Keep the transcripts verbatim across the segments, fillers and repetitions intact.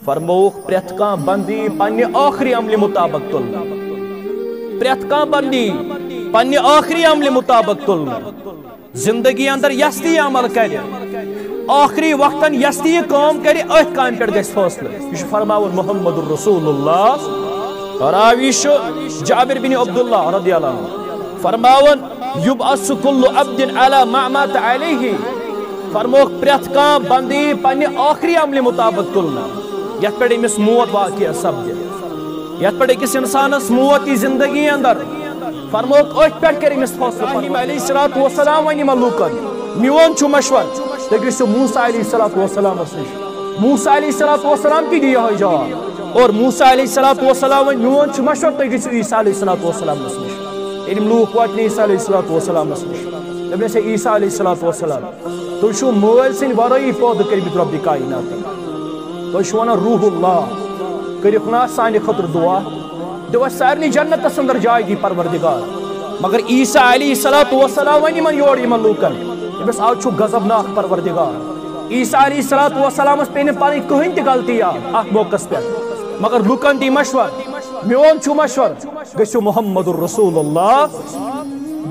فرمووُکھ، پرٛٮ۪تھ کانٛہہ بندی پننہِ ٲخری عملہِ مطابق تُلنہٕ۔ پرٛٮ۪تھ کانٛہہ بندی پننہِ ٲخری عملہِ مطابق تُلنہٕ۔ زندگی اندر یس تہِ یہِ عمل کرِ، ٲخری وقتن یس تہِ یہِ کٲم کرِ، أتھۍ کامہِ پٮ۪ٹھ گژھِ فٲصلہٕ۔ یہِ چھُ فرماوُن محمد رسول اللہ۔ راوی چھُ جابر بن عبداللہ رضی اللہ عنہ۔ فرماوان، یبعث کل عبد علی ما مات علیہ۔ فرموکھ، پرٛٮ۪تھ کانٛہہ بندٕ یی پننہِ ٲخری عملہِ مطابق تُلنہٕ، یتھ پٮ۪ٹھ أمِس موت واقع سپدِ، یتھ پٮ۪ٹھ أکِس انسانس موت یی زندگی اندر۔ فرموکھ، أتھۍ پٮ۪ٹھ کرِ أمِس فٲصلہٕ۔ ابراہیم علیہ الصلوۃ والسلام وَنہِ یِمن لوٗکن، میون چھُ مشور، تُہۍ گٔژھِو موسیٰ علیہ الصلوۃ والسلامس نِش۔ موسیٰ علیہ الصلوۃ والسلام تہِ دِ یِہوٚے جواب۔ اور موسیٰ علیہ الصلوۃ والسلام وَنہِ، میون چھُ مشور، تُہۍ گٔژھِو عیسیٰ علیہ الصلوۃ والسلامس نِش۔ ییٚلہِ یِم لوٗکھ واتنہِ عیسیٰ علیہ الصلوۃ والسلامس نِش، دوٚپنس، ہے عیسیٰ علیہ الصلوۃ والسلام، تُہۍ چھِو مٲلۍ سٕنٛدِ ورٲیی پٲدٕ کٔرمٕتۍ رۄبِ کائنات۔ تُہۍ چھِو ونان روح اللہ، کٔرِو نا سانہِ خٲطرٕ دعا، دِیِو اَسہِ سارنٕے جنتس اندر جاے دی پروردگار۔ مگر عیسیٰ علیہ الصلوۃ والسلام وَنہِ یِمن یورٕ یِمن لوٗکن، دوٚپنس، از چھُ غضبناک پروردگار۔ عیسیٰ علیہ الصلوۃ والسلامس پیٚیہِ نہٕ پنٕنۍ کٕہٕنۍ تہِ غلطی یاد اتھ موقعس پٮ۪ٹھ، مگر لوٗکن دی مشور، میون چھُ مشور، گٔژھِو محمد رسول اللہ،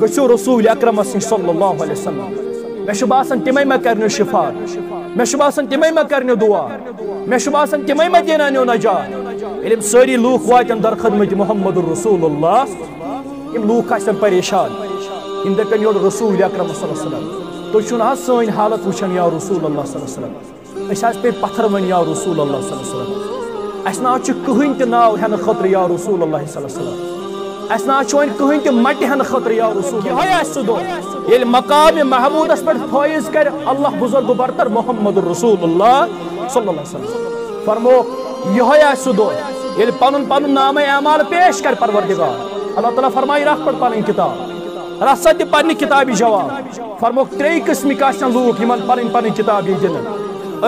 گٔژھِو رسول اکرمس نِش صلی اللہ علیہ وسلم۔ مےٚ چھُ باسان تِمے ما کرنو شفاعت، مےٚ چھُ باسان تِمے ما کرنو دعا، مےٚ چھُ باسان تِمے ما دِنو نجات۔ ییٚلہِ یِم سٲری لوٗکھ واتن در خدمت محمد رسول اللہ، یِم لوٗکھ آسن پریشان، یِم دپن یورٕ رسول اکرم صلی اللہ علیہ وسلم، تُہۍ چھِو نہٕ حظ سٲنۍ حالت وٕچھان یا رسول اللہ صلی اللہ علیہ وسلم؟ أسۍ حظ پیٚیہِ پتھر وۄنۍ یا رسول اللہ صلی اللہ علیہ وسلم۔ اَسہِ نہ حظ چھُ کٕہٕنۍ تہِ ناو ہٮ۪نہٕ خٲطرٕ یا رسول اللہ صلی اللہ علیہ وسلم۔ اَسہِ نہ حظ چھُ وۄنۍ کٕہٕنۍ تہِ مٹہِ ہٮ۪نہٕ خٲطرٕ یا رسول اللہ۔ یِہوٚے آسہِ سُہ دۄہ، ییٚلہِ مقام محمودس پٮ۪ٹھ فٲیض کرِ اللہ بزرگ برتر محمد رسول اللہ صلی اللہ علیہ وسلم۔ فرموکھ، یِہوٚے آسہِ سُہ دۄہ، ییٚلہِ پنُن پنُن نامہ اعمال پیش کرِ پروردگار۔ اللہ تعالیٰ فرمایہِ، رکھ پتہٕ پنٕنۍ کتاب، رژھ سا دِ پننہِ کتابہِ جواب۔ فرموکھ، ترٛیٚیہِ قٕسمٕکۍ آسن لوٗکھ، یِمن پنٕنۍ پنٕنۍ کِتاب یی دِنہٕ۔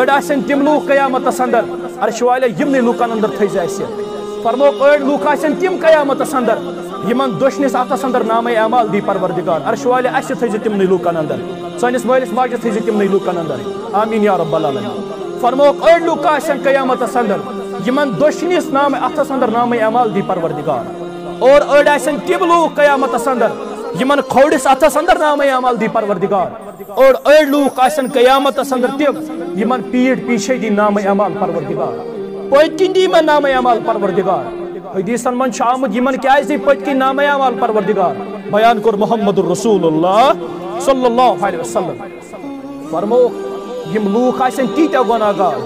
أڑۍ آسن تِم لوٗکھ قیامتس اندر، عرش والے، یِمنٕے لوٗکن اندر تھٲیزِ اَسہِ۔ فرموکھ، أڑۍ لوٗکھ آسن تِم قیامتس اندر، یِمن دٔچھنِس اتھس اندر نامے اعمال دی پروردگار، عرش والے، اَسہِ تھٲیزِ تِمنٕے لوٗکن اندر، سٲنِس مٲلِس ماجہِ تھٲیزِ تِمنٕے لوٗکن اندر۔ آمین یا رب العالمین۔ فرموکھ، أڑۍ لوٗکھ آسن قیامتس اندر، یِمن دٔچھنِس نام اتھس اندر نامے اعمال دی پروردگار۔ اور أڑۍ آسن تِم لوٗکھ قیامتس اندر، یِمن کھوڑِس اتھس اندر نامے اعمال دی پروردگار۔ اور أڑۍ لوٗکھ آسن قیامتس اندر تِم، یِمن پیٖٹھ پیچھے دی نامے اعمال پروردگار۔ پٔتۍ کِنۍ دی یِمن نامے اعمال پروردگار۔ حدیثن منٛز چھُ آمُت، یِمن کیازِ دی پٔتۍ کِنۍ نامے اعمال پروردگار؟ بیان کوٚر محمد رسول اللہ صلی اللہ علیہ وسلم۔ فرمووُکھ، یِم لوٗکھ آسن تیٖتیٛاہ گۄناہ گار،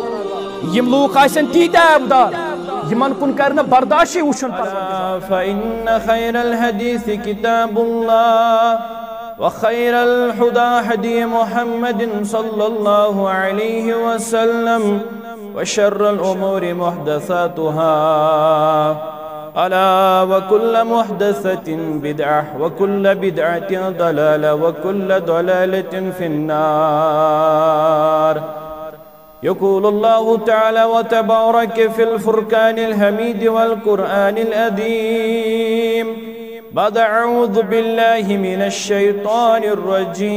یِم لوٗکھ آسن تیٖتیٛاہ عیبدار، یِمن کُن کرِ نہٕ برداشٕے وٕچھُن پروردگار۔ فإن خير الحديث كتاب الله، وخير الهدى هدي محمد صلى الله عليه وسلم، وشر الأمور محدثاتها، ألا وكل محدثة بدعة، وكل بدعة ضلالة، وكل ضلالة في النار. يقول الله تعالى وتبارك في الفرقان الحميد والقرآن العظيم بعد أعوذ بالله من الشيطان الرجيم.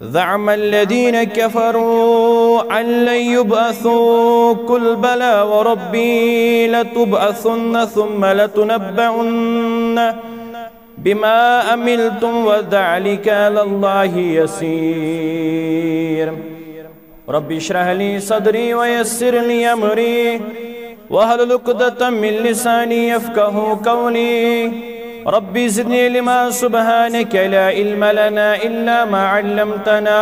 زعم الذين كفروا أن لن يبعثوا، قل بلى وربي لتبعثن ثم لتنبؤن بما عملتم وذلك على الله يسير. رب اشرح لي صدري ويسر لي أمري واحلل عقدة من لساني يفقهوا قولي. رب زدني علما، سبحانك لا علم لنا إلا ما علمتنا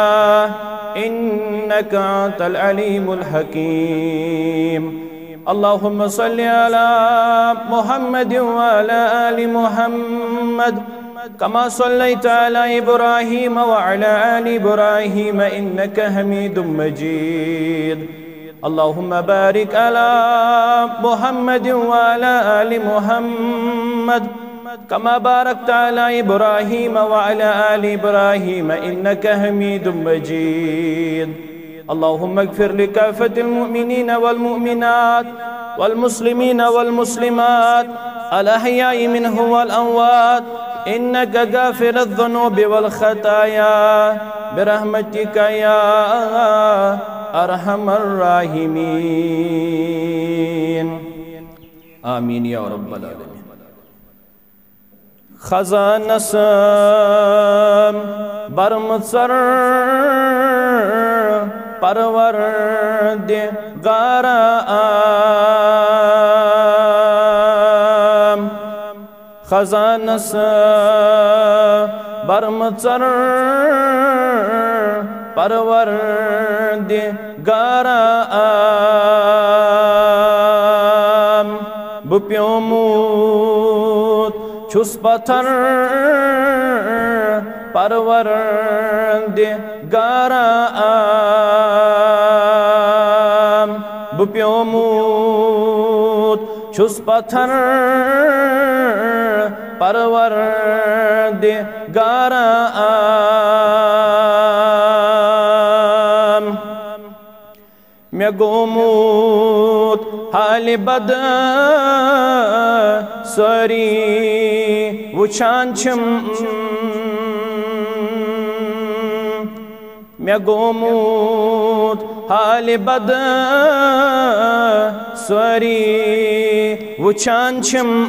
إنك أنت العليم الحكيم. اللهم صل على محمد وعلى آل محمد كما صليت على إبراهيم وعلى آل إبراهيم إنك حميد مجيد. اللهم بارك على محمد وعلى آل محمد كما باركت على إبراهيم وعلى آل إبراهيم إنك حميد مجيد. اللهم اغفر لكافة المؤمنين والمؤمنات والمسلمين والمسلمات الأحياء منهم والأموات إنك غافر الذنوب والخطايا برحمتك يا أرحم الراحمين. آمين يا رب العالمين. خزانس برمژر پروردگارا، خزانس برمژر پروردگارا، بہٕ پیومُت چھُس پتھر پروردگارا، بہٕ پیومُت چھُس پتھر پروردگارا۔ مےٚ گوٚمُت حالہِ بد سٲری وٕچھان چھِم۔ مےٚ گوٚمُت حالہِ بد سٲری وٕچھان چھِم۔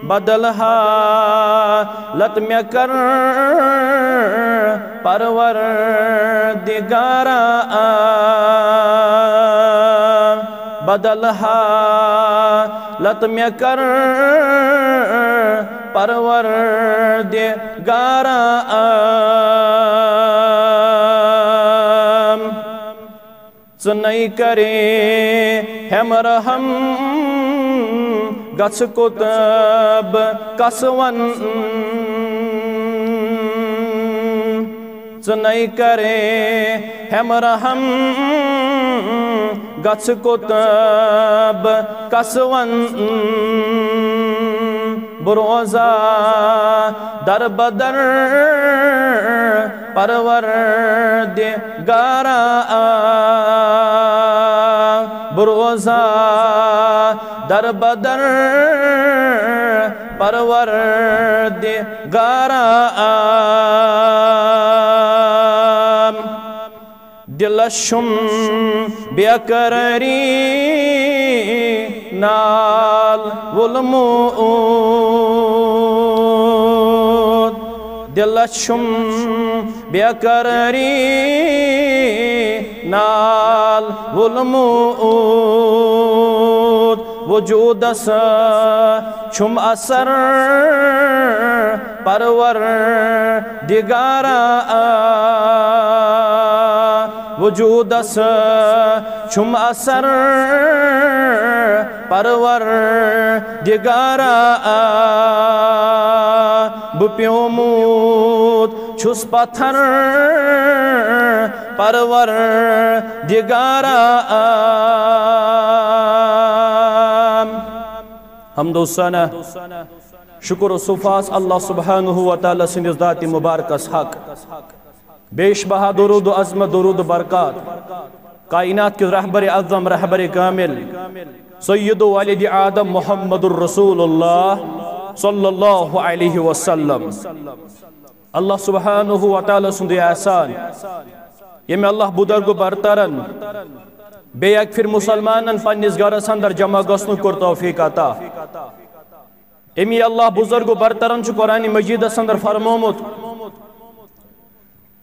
بدل حالت مےٚ کر پروردگارا، بدل حالت مےٚ کر پروردگارا۔ ژٕ نَے کرے ہم رحم، گژھ کوٚت بہٕ کس وَن۔ ژٕ نَے کرے ہم رحم، گژھ کوٚت بہٕ کس وَن۔ بہٕ روزا در بدر پروردگارا، بہٕ روزا در بدر پروردگارا۔ دِلس چھُم بے قرٲری نال وولمُت۔ دِلس چھُم بے قرٲری نال وولمُت۔ وجوٗدس چھُم اثر پروردگارا، وجوٗدس چھُم اثر پروردگارا۔ بہٕ پیومُت چھُس پتھر پروردگارا۔ حمد و ثنا، شکر و صفاس اللہ سبحانہ و تعالیٰ سٕنٛدِس ذاتِ مبارکس حق۔ بیش بہا درود و عظمت، درود و برکات کائنات کِس رہبرِ اعظم، رہبرِ کامل، سید و والدِ آدم محمد الرسول اللہ صلی اللہ علیہ وسلم۔ اللہ سبحانہ و تعالیٰ سُنٛد یہِ احسان، ییٚمۍ اللہ بُزرگ برترن بیٚیہِ اکہِ پھِرِ مسلمانن پننِس گرس اندر جمع گژھنُک کوٚر توفیق عطا۔ أمی اللہ بُزرگ برترن چھُ قرآن مجیدس اندر فرمومُت،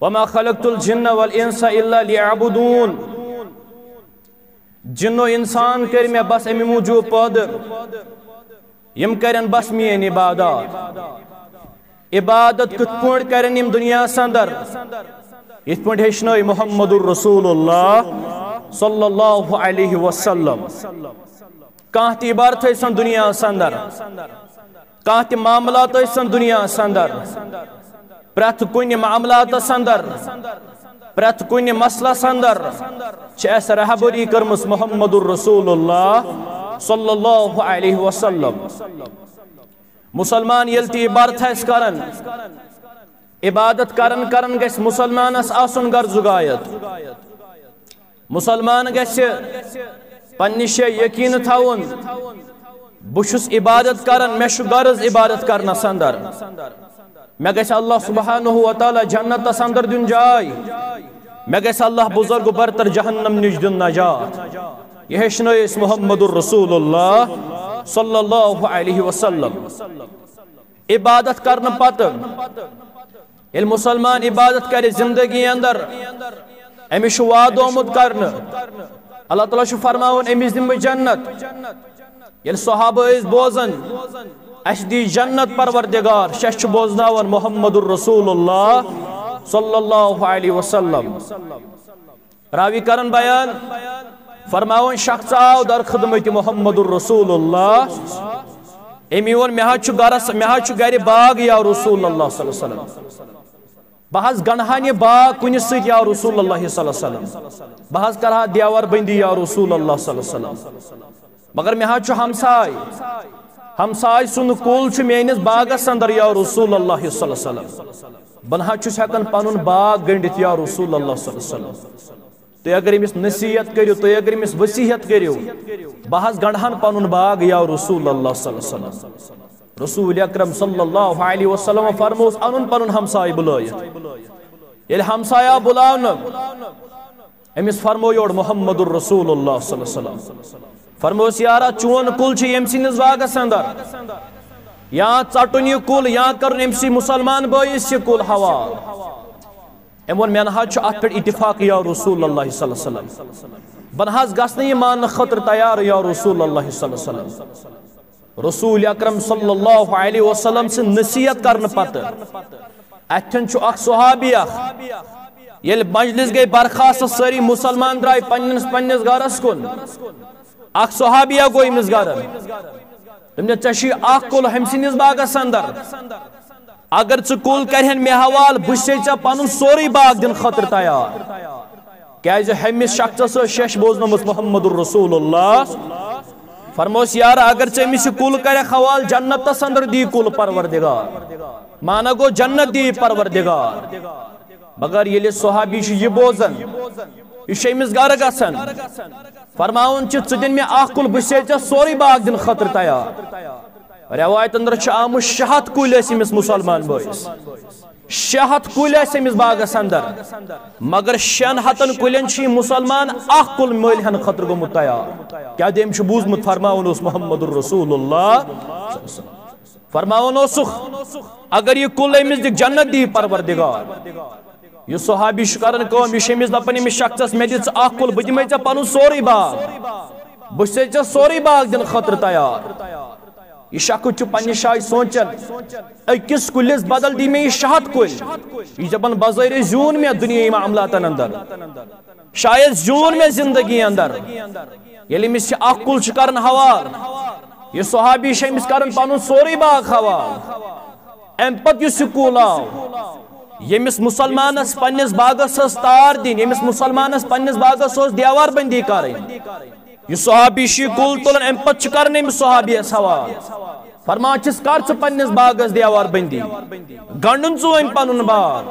"وما خلقت الجن والانس الا ليعبدون۔" جن و انسان کٔرۍ مےٚ بس اَمہِ موٗجوٗب پٲدٕ، یِم کرن بس میٲنۍ عبادت۔ عبادت کِتھ پٲٹھۍ کرن یِم دُنیاہس اندر؟ یِتھ پٲٹھۍ ہیٚچھنٲے محمد الرسول اللہ صلی اللہ علیہ وسلم۔ کانٛہہ تہِ عبادت ٲسِن دُنیاہس اندر، کانٛہہ تہِ معاملات ٲسِن دُنیاہس اندر، پرٛٮ۪تھ کُنہِ معاملاتس اندر، پرٛٮ۪تھ کُنہِ مسلس اندر چھِ اَسہِ رہبری کٔرمٕژ محمد الرسول اللہ صلی اللہ علیہ وسلم۔ مسلمان ییٚلہِ تہِ عبادت آسہِ کران، عبادت کران کران گژھِ مسلمانس آسُن غرض و غایت۔ مسلمان گژھِ پننہِ جایہِ یقین تھاوُن، بہٕ چھُس عبادت کران، مےٚ چھُ غرض عبادت کرنس اندر۔ مےٚ گژھِ اللہ سبحانہ و تعالیٰ جنتس اندر دیُن جاے، مےٚ گژھِ اللہ بزرگ برتر جہنم نِش دیُن نجات۔ یہِ ہیٚچھنٲے أسۍ محمد رسول اللہ صلی اللہ علیہ وسلم۔ عبادت کرنہٕ پتہٕ ییٚلہِ مسلمان عبادت کرِ زندگی اندر، أمِس چھُ وعدٕ آمُت کرنہٕ، اللہ تعالیٰ چھُ فرماوان، أمِس دِمہٕ بہٕ جنت۔ ییٚلہِ صحابہٕ ٲسۍ بوزان، "اَسہِ دی جنت پروردگار"، شیٚش چھُ بوزناوان محمد رسول اللہ صلی اللہ علیہ وسلم۔ راوی کرن بیان، فرماوان، شخص آو در خدمت محمد رسول اللہ، أمی ووٚن، "مےٚ حظ چھُ گرس، مےٚ حظ چھُ گرِ باغ یا رسول اللہ صلی اللہ علیہ وسلم، بہٕ حظ گنڈہن یہِ باغ کُنہِ سۭتۍ یا رسول اللہ صلی اللہ علیہ وسلم، بہٕ حظ کرٕ ہا دیوار بندی یا رسول اللہ صلی اللہ علیہ وسلم، مگر مےٚ حظ چھُ ہمساے، ہمساے سُنٛد کُل چھُ میٲنِس باغس اندر یا رسول اللہ صلی اللہ علیہ وسلم، بہٕ نہ حظ چھُس ہٮ۪کان پنُن باغ گٔنڈِتھ یا رسول اللہ صلی اللہ علیہ وسلم۔" تُہۍ اگر أمِس نصیحت کٔرِو، تُہۍ اگر أمِس وصیحت کٔرِو، بہٕ حظ گنڈہن پنُن باغ یا رسول اللہ صلی اللہ علیہ وسلم۔ رسول اکرم صلی اللہ علیہ وسلم فرموس، انُن پنُن ہمسایہِ بُلٲیِتھ۔ ییٚلہِ ہمسایہِ آو بُلاونہٕ، أمِس فرموو یورٕ محمد رسول اللہ صلی اللہ علیہ وسلم۔ فرموس، یارا، چون کُل چھُ ییٚمہِ سٕنٛدِس باغس اندر، یا ژٹُن یہِ کُل، یا کرُن أمۍ سٕے مسلمان بٲیِس یہِ کُل حوالہٕ۔ أمۍ ووٚن، مےٚ نہ حظ چھُ اَتھ پٮ۪ٹھ اتفاق یا رسول اللہ صلی اللہ علیہ وسلم۔ بہٕ نہ حظ گژھٕ نہٕ یہِ ماننہٕ خٲطرٕ تیار یا رسول اللہ صلی اللہ علیہ وسلم۔ رسول اکرم صلی اللہ علیہ وسلم سٕنٛز نصیحت کرنہٕ پتہٕ اتھٮ۪ن چھُ اکھ صحابی اکھ۔ ییٚلہِ مجلس گٔے برخاست، سٲری مسلمان درٛاے پننِس پننِس گرس کُن۔ اکھ صحابی اکھ گوٚو أمِس گرٕ۔ تٔمۍ دوٚپ، ژےٚ چھُے اکھ کُل ہُمۍ سٕنٛدِس باغس اندر۔ اگر ژٕ کُل کرِہن مےٚ حوالہٕ، بہٕ چھُسے ژےٚ پنُن سورُے باغ دِنہٕ خٲطرٕ تیار۔ کیازِ ہُمِس شخصس ٲس شیٚش بوزنٲومٕژ محمد رسول اللہ۔ فرموس، یارا، اگر ژٕ أمِس یہِ کُل کرکھ حوالہٕ، جنتس اندر دی کُل پروردگار۔ معنی گوٚو، جنت دی پروردگار۔ مگر ییٚلہِ صحابی چھُ یہِ بوزان، یہِ چھُ أمِس گرٕ گژھان، فرماوان چھُ، ژٕ دِن مےٚ اکھ کُل، بہٕ چھُسے ژےٚ سورُے باغ دِنہٕ خٲطرٕ تیار۔ روایت اندر چھُ آمُت، شےٚ ہتھ کُلۍ ٲسۍ أمِس مسلمان بٲیِس۔ شےٚ ہتھ کُلۍ ٲسۍ أمِس باغس اندر، مگر شٮ۪ن ہتن کُلٮ۪ن چھُ یہِ مسلمان اکھ کُل مٔلۍ ہٮ۪نہٕ خٲطرٕ گوٚمُت تیار۔ کیٛاہ دٔمۍ چھُ بوٗزمُت، فرماوان اوس محمد رسول اللہ۔ فرماوان اوسُکھ، اگر یہِ کُل أمِس دِکھ، جنت دی پروردگار۔ یہِ صحابی چھُ کران کٲم، یہِ چھُ أمِس دپان، أمِس شخصس، مےٚ دِ ژٕ اکھ کُل، بہٕ دِمے ژےٚ پنُن سورُے باغ، بہٕ چھُسے ژےٚ سورُے باغ دِنہٕ خٲطرٕ تیار۔ یہِ شخص چھُ پننہِ جایہِ سونچان، أکِس کُلِس بدل دی مےٚ یہِ شےٚ ہتھ کُلۍ۔ یہِ چھُ دپان، بظٲہرے زیوٗن مےٚ دُنیٲیی معاملاتن اندر، شاید زیوٗن مےٚ زندگی اندر۔ ییٚلہِ أمِس یہِ اکھ کُل چھُ کران حوالہٕ، یہِ صحابی چھُ أمِس کران پنُن سورُے باغ حوالہٕ۔ امہِ پتہٕ یُس یہِ کُل آو، ییٚمِس مسلمانس پننِس باغس ٲس تار دِنۍ، ییٚمِس مسلمانس پننِس باغس اوس دیوار بندی کرٕنۍ، یہِ صحابی چھُ یہِ کُل تُلان، امہِ پتہٕ چھُ کران أمِس صحابیس حوالہٕ۔ فرمان چھِس، کر ژٕ پننِس باغس دیوار بندی، گنڈُن ژٕ وۄنۍ پنُن باغ۔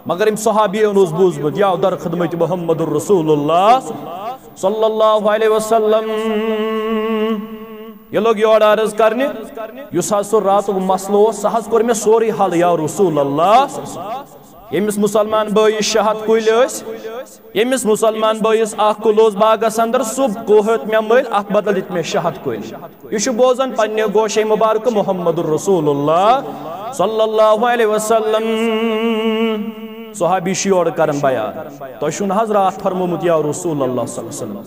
مگر أمۍ صحابی اوس بوٗزمُت، یہِ آو در خدمت محمد رسول اللہ صلی اللہ علیہ وسلم۔ یہِ لوٚگ یورٕ عرض کرنہِ، یُس حظ سُہ راتُک مسلہٕ اوس، سُہ حظ کوٚر مےٚ سورُے حل یا رسول اللہ۔ ییٚمِس مسلمان بٲیِس شےٚ ہتھ کُلۍ ٲسۍ، ییٚمِس مسلمان بٲیِس اکھ کُل اوس باغس اندر، سُہ کُل ہیوٚت مےٚ مٔلۍ، اتھ بدل دِتۍ مےٚ شےٚ ہتھ کُلۍ۔ یہِ چھُ بوزان پننہِ گوشے مبارکہٕ محمد رسول اللہ صلی اللہ علیہ وسلم۔ صحابی چھُ یورٕ کران بیان، تۄہہِ چھُو نہٕ حظ راتھ فرمومُت یا رسول اللہ صلی اللہ علیہ وسلم؟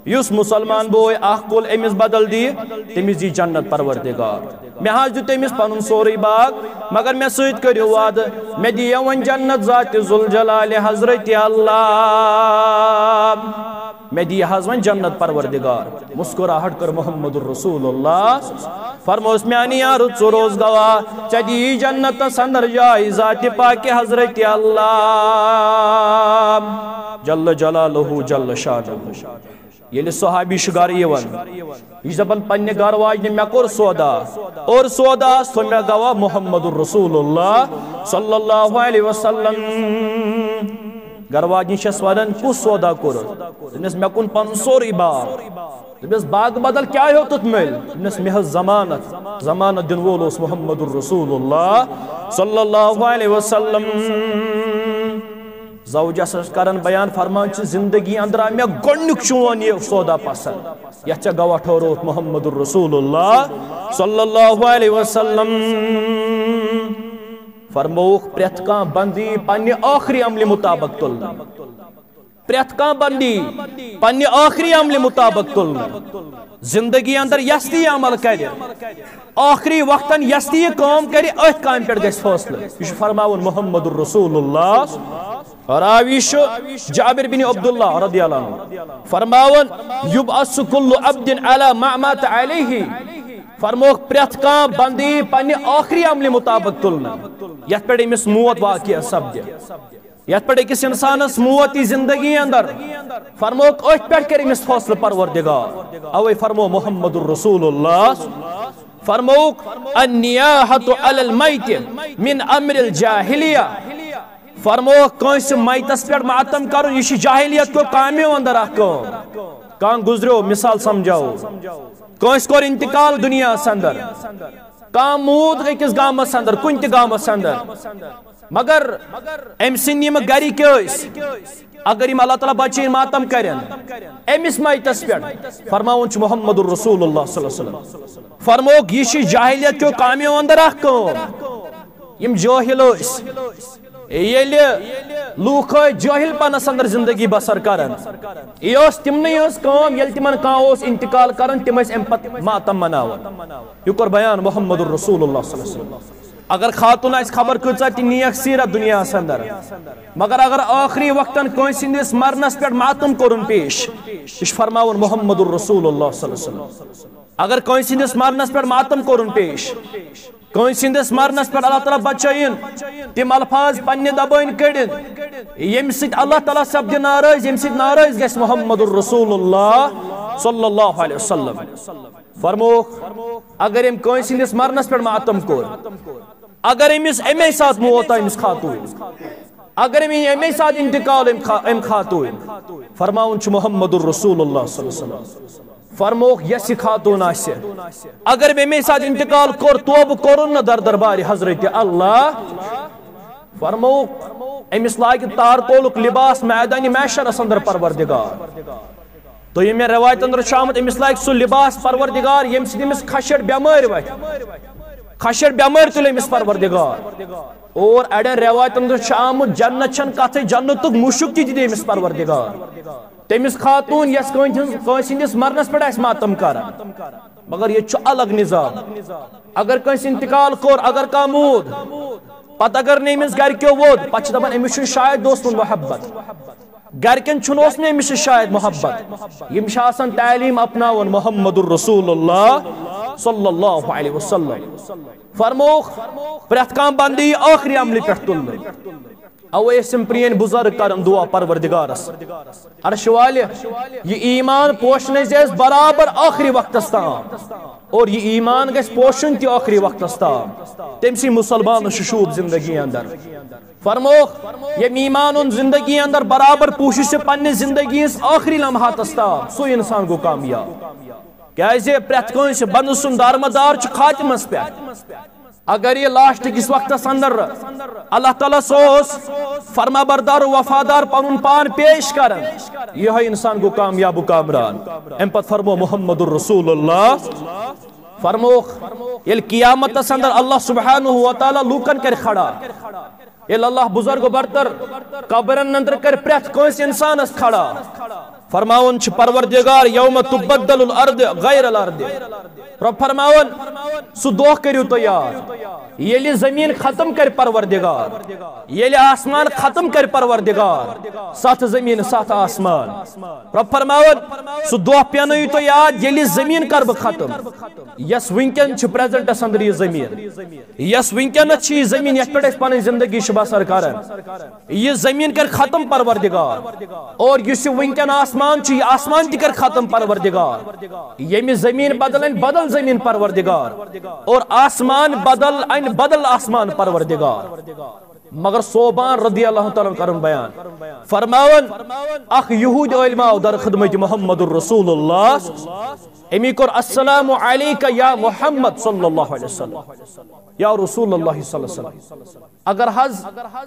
یُس مسلمان بوے اکھ کُل أمِس بدل دِیہِ، تٔمِس دِیہِ جنت پروردگار۔ مےٚ حظ دیُت أمِس پنُن سورُے باغ، مگر مےٚ سۭتۍ کٔرِو وعدٕ، مےٚ دِیو وۄنۍ جنت ذاتِ ذوالجلالِ حضرت اللہ۔ مےٚ دِیہِ حظ وۄنۍ جنت پروردگار۔ مسکراہٹ کٔر محمد رسول اللہ۔ فرموس، میانہِ یارٕ، ژٕ روز گواہ، ژےٚ دِیہِ جنتس اندر جاے ذاتِ پاکِ حضرت اللہ جل جلالہ جل شانہ۔ ییٚلہِ صحابی چھُ گرٕ یِوان، یہِ چھُ دَپان پننہِ گرٕ واجنہِ، مےٚ کوٚر سودا، اور سوداہَس تھوٚو مےٚ گواہ محمد رسول اللہ صلی اللہ علیہ وسلم۔ گرواجنہِ چھس ونان، کُس سودا کوٚرُتھ؟ دوٚپنس، مےٚ کُن پنُن سورُے باغ۔ دوٚپنس، باغہٕ بدل کیٛاہ ہیوٚتُتھ مٔلۍ؟ دوٚپنس، مےٚ ہیوٚت ضمانت۔ ضمانت دِنہٕ وول اوس محمد رسول اللہ صلی اللہ علیہ وسلم۔ زوجہ سٕنٛز کران بیان، فرمان چھِ، زندگی اندر آو مےٚ گۄڈنیُک چون یہِ سودا پسند، یتھ ژےٚ گواہ ٹھورووُتھ محمد رسول اللہ صلی اللہ علیہ وسلم۔ فرمووُکھ، پرٛٮ۪تھ کانٛہہ بندی پننہِ ٲخری عملہِ مطابق تُلنہٕ۔ پرٛٮ۪تھ کانٛہہ بندی پننہِ ٲخری عملہِ مطابق تُلنہٕ۔ زندگی اندر یس تہِ یہِ عمل کرِ، ٲخری وقتن یس تہِ یہِ کٲم کرِ، أتھۍ کامہِ پٮ۪ٹھ گژھِ فٲصلہٕ۔ یہِ چھُ فرماوُن محمد رسول اللہ۔ راوی چھُ جابر بن عبداللہ رضی اللہ عنہ فرماوان، یبعث کل عبد علی ما مات علیہ۔ فرمووُکھ، پرٛٮ۪تھ کانٛہہ بندی پننہِ ٲخری عملہِ مطابق تُلنہٕ، یتھ پٮ۪ٹھ أمِس موت واقع سپدِ، یتھ پٮ۪ٹھ أکِس انسانس موت یی زندگی اندر۔ فرمووُکھ، أتھۍ پٮ۪ٹھ کرِ أمِس فٲصلہٕ پروردگار۔ اوے فرمو محمد رسول اللہ، فرمووُکھ، النیاحۃ علی المیت من امر الجاہلیہ۔ فرمووُکھ، کٲنٛسہِ میتس پٮ۪ٹھ ماتم کرُن، یہِ چھِ جاہلیت کیو کامیو اندر اکھ کٲم۔ کانٛہہ گُزریو، مثال سمجھاوو، کٲنٛسہِ کوٚر انتقال دُنیاہس اندر، کانٛہہ موٗد أکِس گامس اندر، کُنہِ تہِ گامس اندر، مگر أمۍ سٕنٛدۍ یِم گرِکۍ ٲسۍ، اگر یِم اللہ تعالیٰ بچٲیِن ماتم کرن أمِس میتس پٮ۪ٹھ، فرماوُن چھُ محمد رسول اللہ صلی اللہ علیہ وسلم۔ فرمووُکھ، یہِ چھِ جاہلیت کیو کامیو اندر اکھ کٲم۔ یِم جٲہِل ٲسۍ، ییٚلہِ لوٗکھ ٲسۍ جٲہِل پنس اندر زندگی بسر کران، یہِ ٲس تِمنٕے ہٕنٛز کٲم، ییٚلہِ تِمن کانٛہہ اوس انتقال کران، تِم ٲسۍ امہِ پتہٕ ماتم مناوان۔ یہِ کوٚر بیان محمد رسول اللہ صلی اللہ علیہ وسلم۔ اگر خاتون آسہِ خبر کۭژاہ تہِ نیک سیرت دُنیاہس اندر، مگر اگر ٲخری وقتن کٲنٛسہِ ہٕنٛدِس مرنس پٮ۪ٹھ ماتم کوٚرُن پیش، یہِ چھُ فرماوُن محمد رسول اللہ صلی اللہ علیہ وسلم۔ اگر کٲنٛسہِ ہٕنٛدِس مرنس پٮ۪ٹھ ماتم کوٚرُن پیش، کٲنٛسہِ ہٕنٛدِس مرنس پٮ۪ٹھ اللہ تعالیٰ بچٲیِن، تِم الفاظ پننہِ زبٲنۍ کٔڑِن، ییٚمہِ سۭتۍ اللہ تعالیٰ سپدِ ناراض، ییٚمہِ سۭتۍ ناراض گژھِ محمد رسول اللہ صلی اللہ علیہ وسلم۔ فرمووُکھ، اگر أمۍ کٲنٛسہِ ہٕنٛدِس مرنس پٮ۪ٹھ ماتم کوٚر، اگر أمِس اَمے ساتہٕ موت آو أمِس خاتوٗن، اگر أمۍ اَمے ساتہٕ انتقال أمۍ خا-، أمۍ خاتوٗن، فرماوُن چھُ محمد رسول اللہ صلی اللہ علیہ وسلم۔ فرمووُکھ، یۄس یہِ خاتوٗن آسہِ، اگر أمۍ اَمے ساتہٕ انتقال کوٚر، توبہٕ کوٚرُن نہٕ در دربارِ حضرت اللہ، فرمووُکھ، أمِس لاگہِ تارکولُک لباس میدانِ محشرس اندر پروردگار۔ دوٚیمہِ روایتہِ اندر چھُ آمُت، أمِس لاگہِ سُہ لباس پروردگار، ییٚمہِ سۭتۍ أمِس کھشر بٮ۪مٲرۍ وتھِ۔ کھشر بٮ۪مٲرۍ تُلہِ أمِس پروردگار۔ اور اڑٮ۪ن روایتن اندر چھُ آمُت، جنت چھنہٕ کتھٕے، جنتُک مُشُک تہِ دِیہِ أمِس پروردگار۔ تٔمِس خاتوٗن یۄس کٲنٛسہِ ہٕنٛز، کٲنٛسہِ ہٕنٛدِس مرنس پٮ۪ٹھ آسہِ ماتم کران۔ مگر ییٚتہِ چھُ الگ نظام۔ اگر کٲنٛسہِ انتقال کوٚر، اگر کانٛہہ موٗد، پتہٕ اگر نہٕ أمِس گرِکیو ووٚد، پتہٕ چھِ دپان، أمِس چھُنہٕ شاید دوستُن محبت۔ گرِکٮ۪ن چھُنہٕ اوس نہٕ أمِس یہِ شاید محبت۔ یِم چھِ آسان تعلیٖم اپناوان محمد رسول اللہ صلی اللہ علیہ وسلم۔ فرمووُکھ، پرٛٮ۪تھ کانٛہہ بندٕ یی ٲخری عملہِ پٮ۪ٹھ تُلنہٕ۔ اوے ٲسۍ یِم پرٛٲنۍ بُزرگ کران دُعا پروردگارس، عرشہِ والہِ، یہِ ایمان پوشنٲوزِ اَسہِ برابر ٲخری وقتس تام، اور یہِ ایمان گژھِ پوشُن تہِ ٲخری وقتس تام۔ تٔمۍ سٕے مُسلمانس چھُ شوٗب زندگی اندر۔ فرمووُکھ، ییٚمۍ ایمانُن زندگی اندر برابر پوٗشِش چھِ پننہِ زندگی ہٕنٛز ٲخری لمحاتس تام، سُے انسان گوٚو کامیاب۔ کیازِ پرٛٮ۪تھ کٲنٛسہِ بندٕ سُنٛد دارمدار چھُ خاتمس پٮ۪ٹھ۔ اگر یہِ لاسٹ کِس وقتس اندر اللہ تعالیٰ سُہ اوس فرما بردار و وفادار پنُن پان پیش کران، یِہوٚے انسان گوٚو کامیاب و کامران۔ امہِ پتہٕ فرمو محمد رسول اللہ، فرمووُکھ، ییٚلہِ قیامتس اندر اللہ سبحانہ و تعالیٰ لوٗکن کرِ کھڑا، ییٚلہِ اللہ بزرگ و برتر قبرن اندر کرِ پرٛٮ۪تھ کٲنٛسہِ انسانس کھڑا، فرماوان چھُ پروردگار، یوم تبدل الارض غیر الارض۔ رب فرماوان، سُہ دۄہ کٔرِو تُہۍ یاد، ییٚلہِ زٔمیٖن ختم کرِ پروردگار، ییٚلہِ آسمان ختم کرِ پروردگار، ستھ زٔمیٖن، ستھ آسمان۔ رب فرماوان، سُہ دۄہ پینٲیِو تُہۍ یاد، ییٚلہِ زٔمیٖن کرٕ بہٕ ختم۔ یۄس وٕنکیٚن چھِ پریزنٹس اندر یہِ زٔمیٖن، یۄس وٕنکیٚنس چھِ یہِ زٔمیٖن، یتھ پٮ۪ٹھ أسۍ پنٕنۍ زندگی چھِ بسر کران، یہِ زٔمیٖن کرِ ختم پروردگار۔ اور یُس یہِ وٕنکیٚن آسمان چھُ، یہِ آسمان تہِ کرِ ختم پروردگار۔ ییٚمہِ زٔمیٖن بدل انہِ بدل زٔمیٖن پروردگار، اور آسمان بدل انہِ بدل آسمان پروردگار۔ مگر صوبان رضی اللہ تعالیٰ عنہ کرن بیان، فرماون، اکھ یہود عالم آو در خدمت محمد رسول اللہ، امی کوٚر السلام علیک یا محمد صلی اللہ علیہ وسلم، یا رسول اللہ صلی اللہ علیہ وسلم۔ اگر حض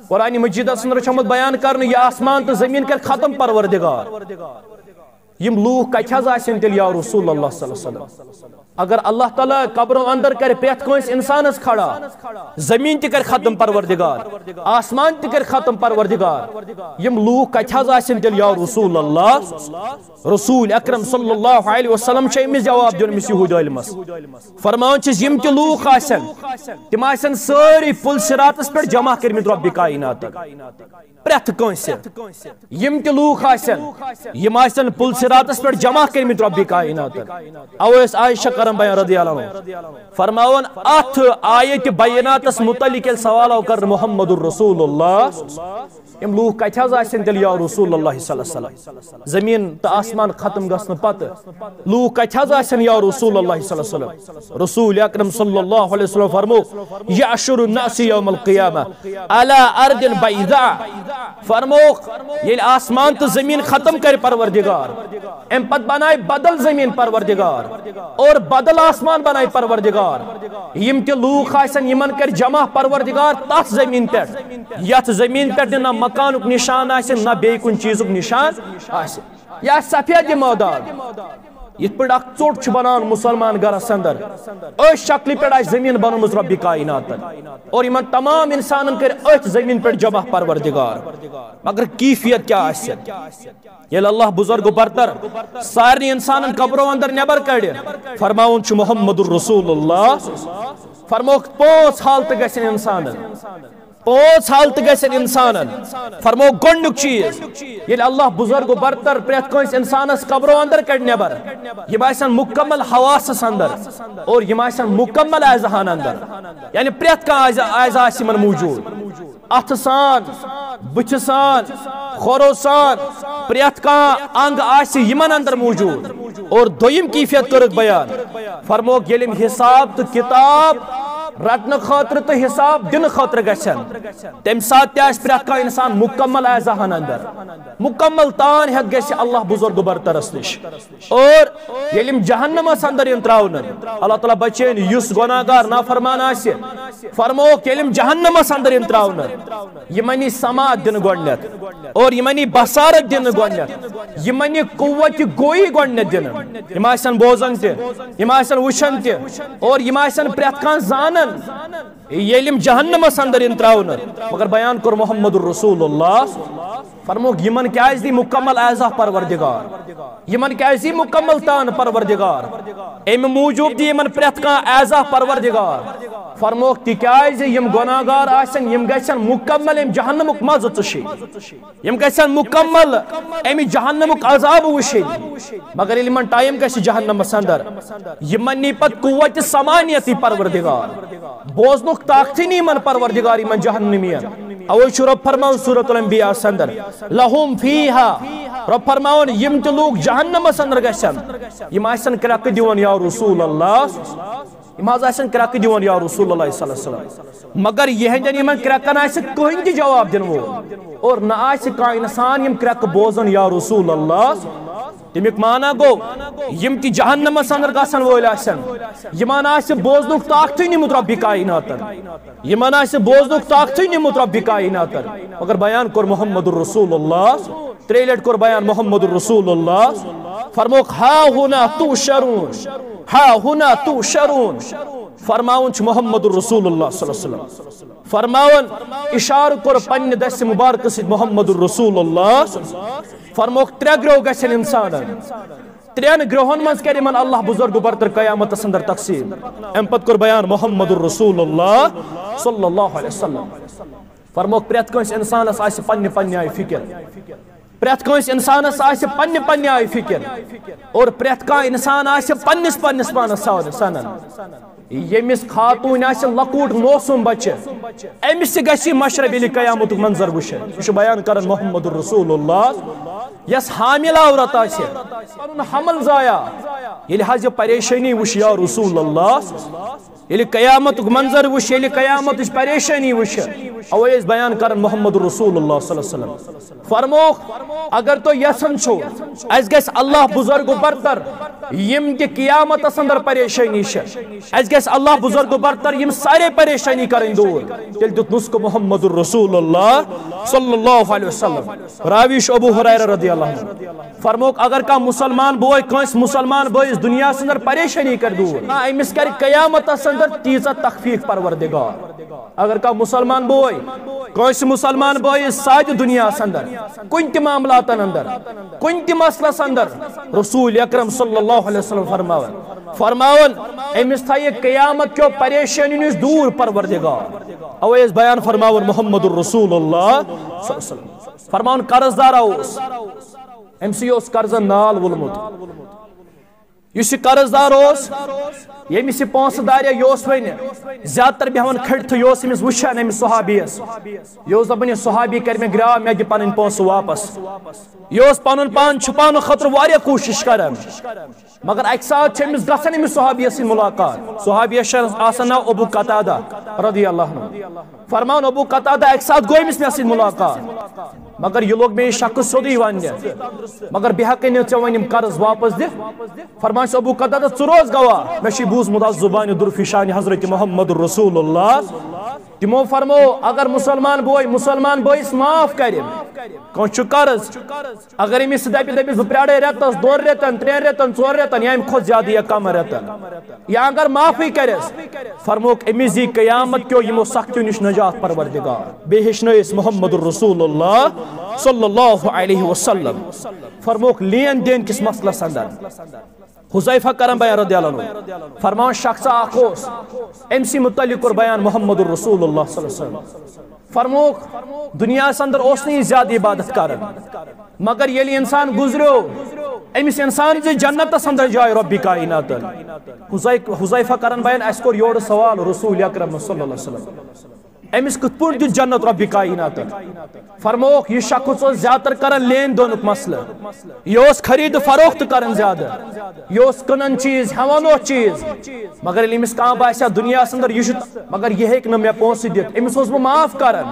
قرآن مجیدس اندر چھمت بیان کرنہٕ، یہِ آسمان تہٕ زمین کر ختم پروردگار، یِم لوٗکھ کتہِ حض آسن تیٚلہِ یا رسول اللہ صلی اللہ علیہ وسلم؟ اگر اللہ تعالیٰ قبرو اندر کرِ پرٛٮ۪تھ کٲنٛسہِ انسانس کھڑا، زمین تہِ کرِ ختم پروردگار، آسمان تہِ کرِ ختم پروردگار، یِم لوٗکھ کتہِ حض آسن تیٚلہِ یا رسول اللہ؟ رسول اکرم صلی اللہ علیہ وسلم چھُ أمِس جواب دیُن، أمِس یہود عالمس۔ فرماوان چھِس، یِم تہِ لوٗکھ آسن، تِم آسن سٲری پُل صراطس پٮ۪ٹھ جمع کٔرمٕتۍ رۄبِ کائناتن۔ پرٛٮ۪تھ کٲنٛسہِ۔ یِم تہِ لوٗکھ آسن، یِم آسن پُل صراطس پٮ۪ٹھ جمع کٔرمٕتۍ رۄبِ کائناتن۔ اوے ٲس عائشہ کران بیان رضی اللہ عنہ۔ فرماوان، اتھ آیت بیناتس متعلق ییٚلہِ سوال آو کرنہٕ محمد رسول اللہ، یِم لوٗکھ کتہِ حض آسن تیٚلہِ یا رسول اللہ صلی اللہ علیہ وسلم؟ زمین تہٕ آسمان ختم گژھنہٕ پتہٕ لوٗکھ کتہِ حض آسن یا رسول اللہ صلی اللہ علیہ وسلم؟ رسول اکرم صلی اللہ علیہ وسلم فرموو، یحشر الناس یوم القیامہ علی ارض بیضاء۔ فرمووکھ، ییٚلہِ آسمان تہٕ زمین ختم کرِ پروردگار، امہِ پتہٕ بنایہِ بدل زمین پروردگار اور بدل آسمان بنایہِ پروردگار۔ یِم تہِ لوٗکھ آسن، یِمن کرِ جمع پروردگار تتھ زمین پٮ۪ٹھ، یتھ زمین پٮ۪ٹھ نہ مکانُک نشان آسہِ، نہ بیٚیہِ کُنہِ چیٖزُک نشان آسہِ۔ یہِ آسہِ سفید یہِ مٲدان۔ یِتھ پٲٹھۍ اکھ ژوٚٹ چھُ بنان مُسلمان گرس اندر، أتھۍ شکلہِ پٮ۪ٹھ آسہِ زٔمیٖن بنٲومٕژ رۄبِ کائناتن، اور یِمن تمام انسانن کٔرۍ أتھۍ زٔمیٖن پٮ۪ٹھ جمع پروردگار۔ مگر کیفیت کیٛاہ آسہِ؟ ییٚلہِ اللہ بزرگ و برتر سارنٕے انسانن قبرو اندر نٮ۪بر کڑِ، فرماوُن چھُ محمد رسول اللہ، فرمووُکھ، پانٛژھ حالتہٕ گژھن انسانن۔ پانٛژھ حالتہٕ گژھن انسانن۔ فرموو گۄڈنیُک چیٖز، ییٚلہِ اللہ بزرگ و برتر پرٛٮ۪تھ کٲنٛسہِ انسانس قبرو اندر کڑِ نٮ۪بر، یِم آسن مکمل حواسس اندر اور یِم آسن مکمل اعضاہن اندر، یعنی پرٛٮ۪تھ کانٛہہ اعضا، اعضا آسہِ یِمن موجود، اتھٕ سان، بٕتھِ سان، کھۄرو سان، پرٛٮ۪تھ کانٛہہ انگ آسہِ یِمن اندر موجود۔ اور دوٚیِم کیفیت کٔرٕکھ بیان، فرمووُکھ، ییٚلہِ یِم حساب تہٕ کتاب رٹنہٕ خٲطرٕ تہٕ حساب دِنہٕ خٲطرٕ گژھن، تمہِ ساتہٕ تہِ آسہِ پرٛٮ۪تھ کانٛہہ انسان مکمل اعضاہن اندر، مکمل تان ہٮ۪تھ گژھِ اللہ بزرگ برترس نِش۔ اور ییٚلہِ یِم جہنمس اندر یِن تراونہٕ، اللہ تعالیٰ بچٲیِن، یُس گۄناہ گار نافرمان آسہِ، فرمووُکھ، ییٚلہِ یِم جہنمس اندر یِن تراونہٕ، یِمن یی سماعت دِنہٕ گۄڈنٮ۪تھ، اور یِمن یی بصارت دِنہٕ گۄڈنٮ۪تھ، یِمن یی قوت گویی گۄڈنٮ۪تھ دِنہٕ۔ یِم آسن بوزان تہِ، یِم آسن وٕچھان تہِ، اور یِم آسن پرٛٮ۪تھ کانٛہہ زانان۔ ییٚلہِ یِم جہنمس اندر یِن تراونہٕ، مگر بیان کوٚر محمد رسول اللہ، فرمووُکھ، یِمن کیازِ دی مکمل اعضا پروردگار؟ یِمن کیازِ دی مکمل تان پروردگار؟ امہِ موٗجوٗب دی یِمن پرٛٮ۪تھ کانٛہہ اعضا پروردگار۔ فرمووُکھ، تِکیازِ یِم گۄناہ گار آسن، یِم گژھن مکمل امہِ جہنمُک مزٕ ژٕشِنۍ۔ یِم گژھن مکمل امہِ جہنمُک عذاب وٕچھِنۍ۔ مگر ییٚلہِ یِمن ٹائم گژھِ جہنمس اندر، یِمن نی پتہٕ قوت سماعتٕے پروردگار، بوزنُک طاقتٕے نی یِمن پروردگار، یِمن جہنمین۔ اوے چھُ رۄب فرماوان سورۃ الانبیاء اندر، لہم فیہا، رۄب فرماوان، یِم تہِ لوٗکھ جہنمس اندر گژھن، یِم آسن کرٛٮ۪کہٕ دِوان، یا رسول اللہ، یِم حض آسن کرٛٮ۪کہٕ دِوان، یا رسول اللہ صلی اللہ علیہ وسلم۔ مگر یِہنٛدٮ۪ن یِمن کرٛٮ۪کن آسہِ کٕہٕنۍ تہِ جواب دِنہٕ وول، اور نہ آسہِ کانٛہہ انسان یِم کرٛٮ۪کہٕ بوزن، یا رسول اللہ۔ تمیُک معنی گوٚو، یِم تہِ جہنمس اندر گژھن وٲلۍ آسن، یِمن آسہِ بوزنُک طاقتٕے نیوٗمُت رۄبِ کائناتن، یِمن آسہِ بوزنُک طاقتٕے نیوٗمُت رۄبِ کائناتن۔ مگر بیان کوٚر محمد رسول اللہ، ترٛیٚیہِ لٹہِ کوٚر بیان محمد رسول اللہ، فرمووُکھ، ہا ہنا تحشرون، ہا ہنا تحشرون۔ فرماوان چھُ محمد رسول اللہ صلی اللہ علیہ وسلم، فرماوان، اشارٕ کوٚر پننہِ دستِ مبارکہٕ سۭتۍ محمد رسول اللہ، فرمووُکھ، ترٛےٚ گروہ گژھن انسانن، ترٛٮ۪ن گروہن منٛز کرِ یِمن اللہ بزرگ برتر قیامتس اندر تقسیم۔ امہِ پتہٕ کوٚر بیان محمد رسول اللہ صلی اللہ علیہ وسلم۔ فرمووُکھ، پرٛٮ۪تھ کٲنٛسہِ انسانس آسہِ پننہِ پننہِ آیہِ فکر، پرٛٮ۪تھ کٲنٛسہِ انسانس آسہِ پننہِ پننہِ آیہِ فکر، اور پرٛٮ۪تھ کانٛہہ انسان آسہِ پننِس پننِس پانس سا-، سنان۔ ییٚمِس خاتوٗنۍ آسہِ لۄکُٹ معصوم بچہِ، أمِس تہِ گژھِ یہِ مشرب ییٚلہِ قیامتُک منظر وٕچھِ۔ یہِ چھُ بیان کران محمد رسول اللہ، یۄس حاملہ عورت آسہِ، پنُن حمل ضایع، ییٚلہِ حظ یہِ پریشٲنی وٕچھِ، یا رسول اللہ، ییٚلہِ قیامتُک منظر وٕچھ، ییٚلہِ قیامتٕچ پریشٲنی وٕچھ، اوے ٲسۍ بیان کران محمد رسول اللہ صلی اللہ علیہ وسلم۔ فرمووُکھ، اگر تُہۍ یژھان چھِو، اَسہِ گژھِ اللہ بزرگ و برتر، یِم تہِ قیامتس اندر پریشٲنی چھِ، اَسہِ گژھِ اللہ بزرگ و برتر یِم سارے پریشٲنی کرٕنۍ دوٗر، تیٚلہِ دیُت نسخہٕ محمد رسول اللہ صلی اللہ علیہ وسلم۔ راوی چھُ ابو ہریرہ رضی اللہ عنہ۔ فرمووُکھ، اگر کانٛہہ مسلمان بوے کٲنٛسہِ مسلمان بٲیِس دُنیاہَس اندر پریشٲنی کرِ دوٗر، نہ أمِس کرِ قیامتس اندر تیٖژاہ تخفیف پروردگار۔ اگر کانٛہہ مسلمان بوے کٲنٛسہِ مسلمان بٲیِس ساتہِ دُنیاہَس اندر، کُنہِ تہِ معاملاتن اندر، کُنہِ تہِ مسلس اندر، رسول اکرم صلی اللہ علیہ وسلم فرماوان، فرماوان، أمِس تھایہِ قیامت کیو پریشٲنیو نِش دوٗر پروردگار۔ اوے ٲسۍ بیان فرماوان محمد رسول اللہ صلی اللہ علیہ وسلم۔ فرماوان، قرض دار اوس، أمۍ سٕے اوس قرضن نال وولمُت۔ یُس یہِ قرض دار اوس، ییٚمِس یہِ پونٛسہٕ داریا، یہِ اوس وۄنۍ زیادٕ تر بیٚہوان کھٔٹتھٕے، یہِ اوس أمِس وٕچھان، أمِس صحابیَس۔ یہِ اوس دَپان، یہِ صحابی کرِ مےٚ گرٛاو، مےٚ دِ پنٕنۍ پونٛسہٕ واپس۔ یہِ اوس پنُن پان چھُپاونہٕ خٲطرٕ واریاہ کوٗشِش کران۔ مگر اکہِ ساتہٕ چھِ أمِس گژھان أمِس صحابیَس سۭتۍ مُلاقات۔ صحابیَس چھُ آسان ناو ابو قتادہ رضی اللہ عنہ۔ فرماوان، ابو قتادہ، اکہِ ساتہٕ گوٚو أمِس مےٚ سۭتۍ مُلاقات، مگر یہِ لوٚگ مےٚ یہِ شخص سیوٚدُے وننہِ، مگر بہٕ ہٮ۪کَے نہٕ ژےٚ وۄنۍ یِم قرض واپس دِتھ۔ فرماوان چھُ ابو قتادہ، ژٕ روز گواہ، مےٚ چھُے بوٗزمُت از زُبانہِ درفشانِ حضرت محمد رسول اللہ۔ تِمو فرمو، اگر مسلمان بوے مسلمان بٲیِس معاف کرِ، کٲنٛسہِ چھُ قرض، اگر أمِس سُہ دَپہِ، دَپٮ۪س، بہٕ پرٛارَے رٮ۪تَس، دۄن رٮ۪تَن، ترٛٮ۪ن رٮ۪تَن، ژور رٮ۪تَن، یا اَمہِ کھۄتہٕ زیادٕ یا کَم رٮ۪تَن، یا اگر معافٕے کَرٮ۪س، فرمووُکھ، أمِس دی قیامت کیو یِمو سختیو نِش نجات پروردگار۔ بیٚیہِ ہیٚچھنٲے أسۍ محمد رسول اللہ صلی اللہ علیہ وسلم۔ فرمووُکھ، لین دین کِس مسلس اندر۔ حذیفہ کران بیان رضی اللہ عنہ، فرماوان، شخص اکھ اوس، أمۍ سٕے متعلق کوٚر بیان محمد رسول اللہ صلی اللہ علیہ وسلم۔ فرمووُکھ، دُنیاہَس اندر اوس نہٕ یہِ زیادٕ عبادت کران، مگر ییٚلہِ انسان گُزریو، أمِس انسان زِ جنتس اندر جاے رۄبِ کائناتن۔ حذیف-، حذیفہ کران بیان، اَسہِ کوٚر یورٕ سوال رسول اکرم صلی اللہ علیہ وسلم، أمِس کِتھ پٲٹھۍ دیُت جنت رۄبِ کائناتن؟ فرمووُکھ، یہِ شخص اوس زیادٕ تر کران لین دینُک مسلہٕ، یہِ اوس خرید و فروخت کران زیادٕ، یہِ اوس کٕنان چیٖز، ہٮ۪وان اوس چیٖز، مگر ییٚلہِ أمِس کانٛہہ باسہِ ہا دُنیاہَس اندر یہِ چھُ، مگر یہِ ہیٚکہِ نہٕ مےٚ پونٛسہٕ دِتھ، أمِس اوسُس بہٕ معاف کران۔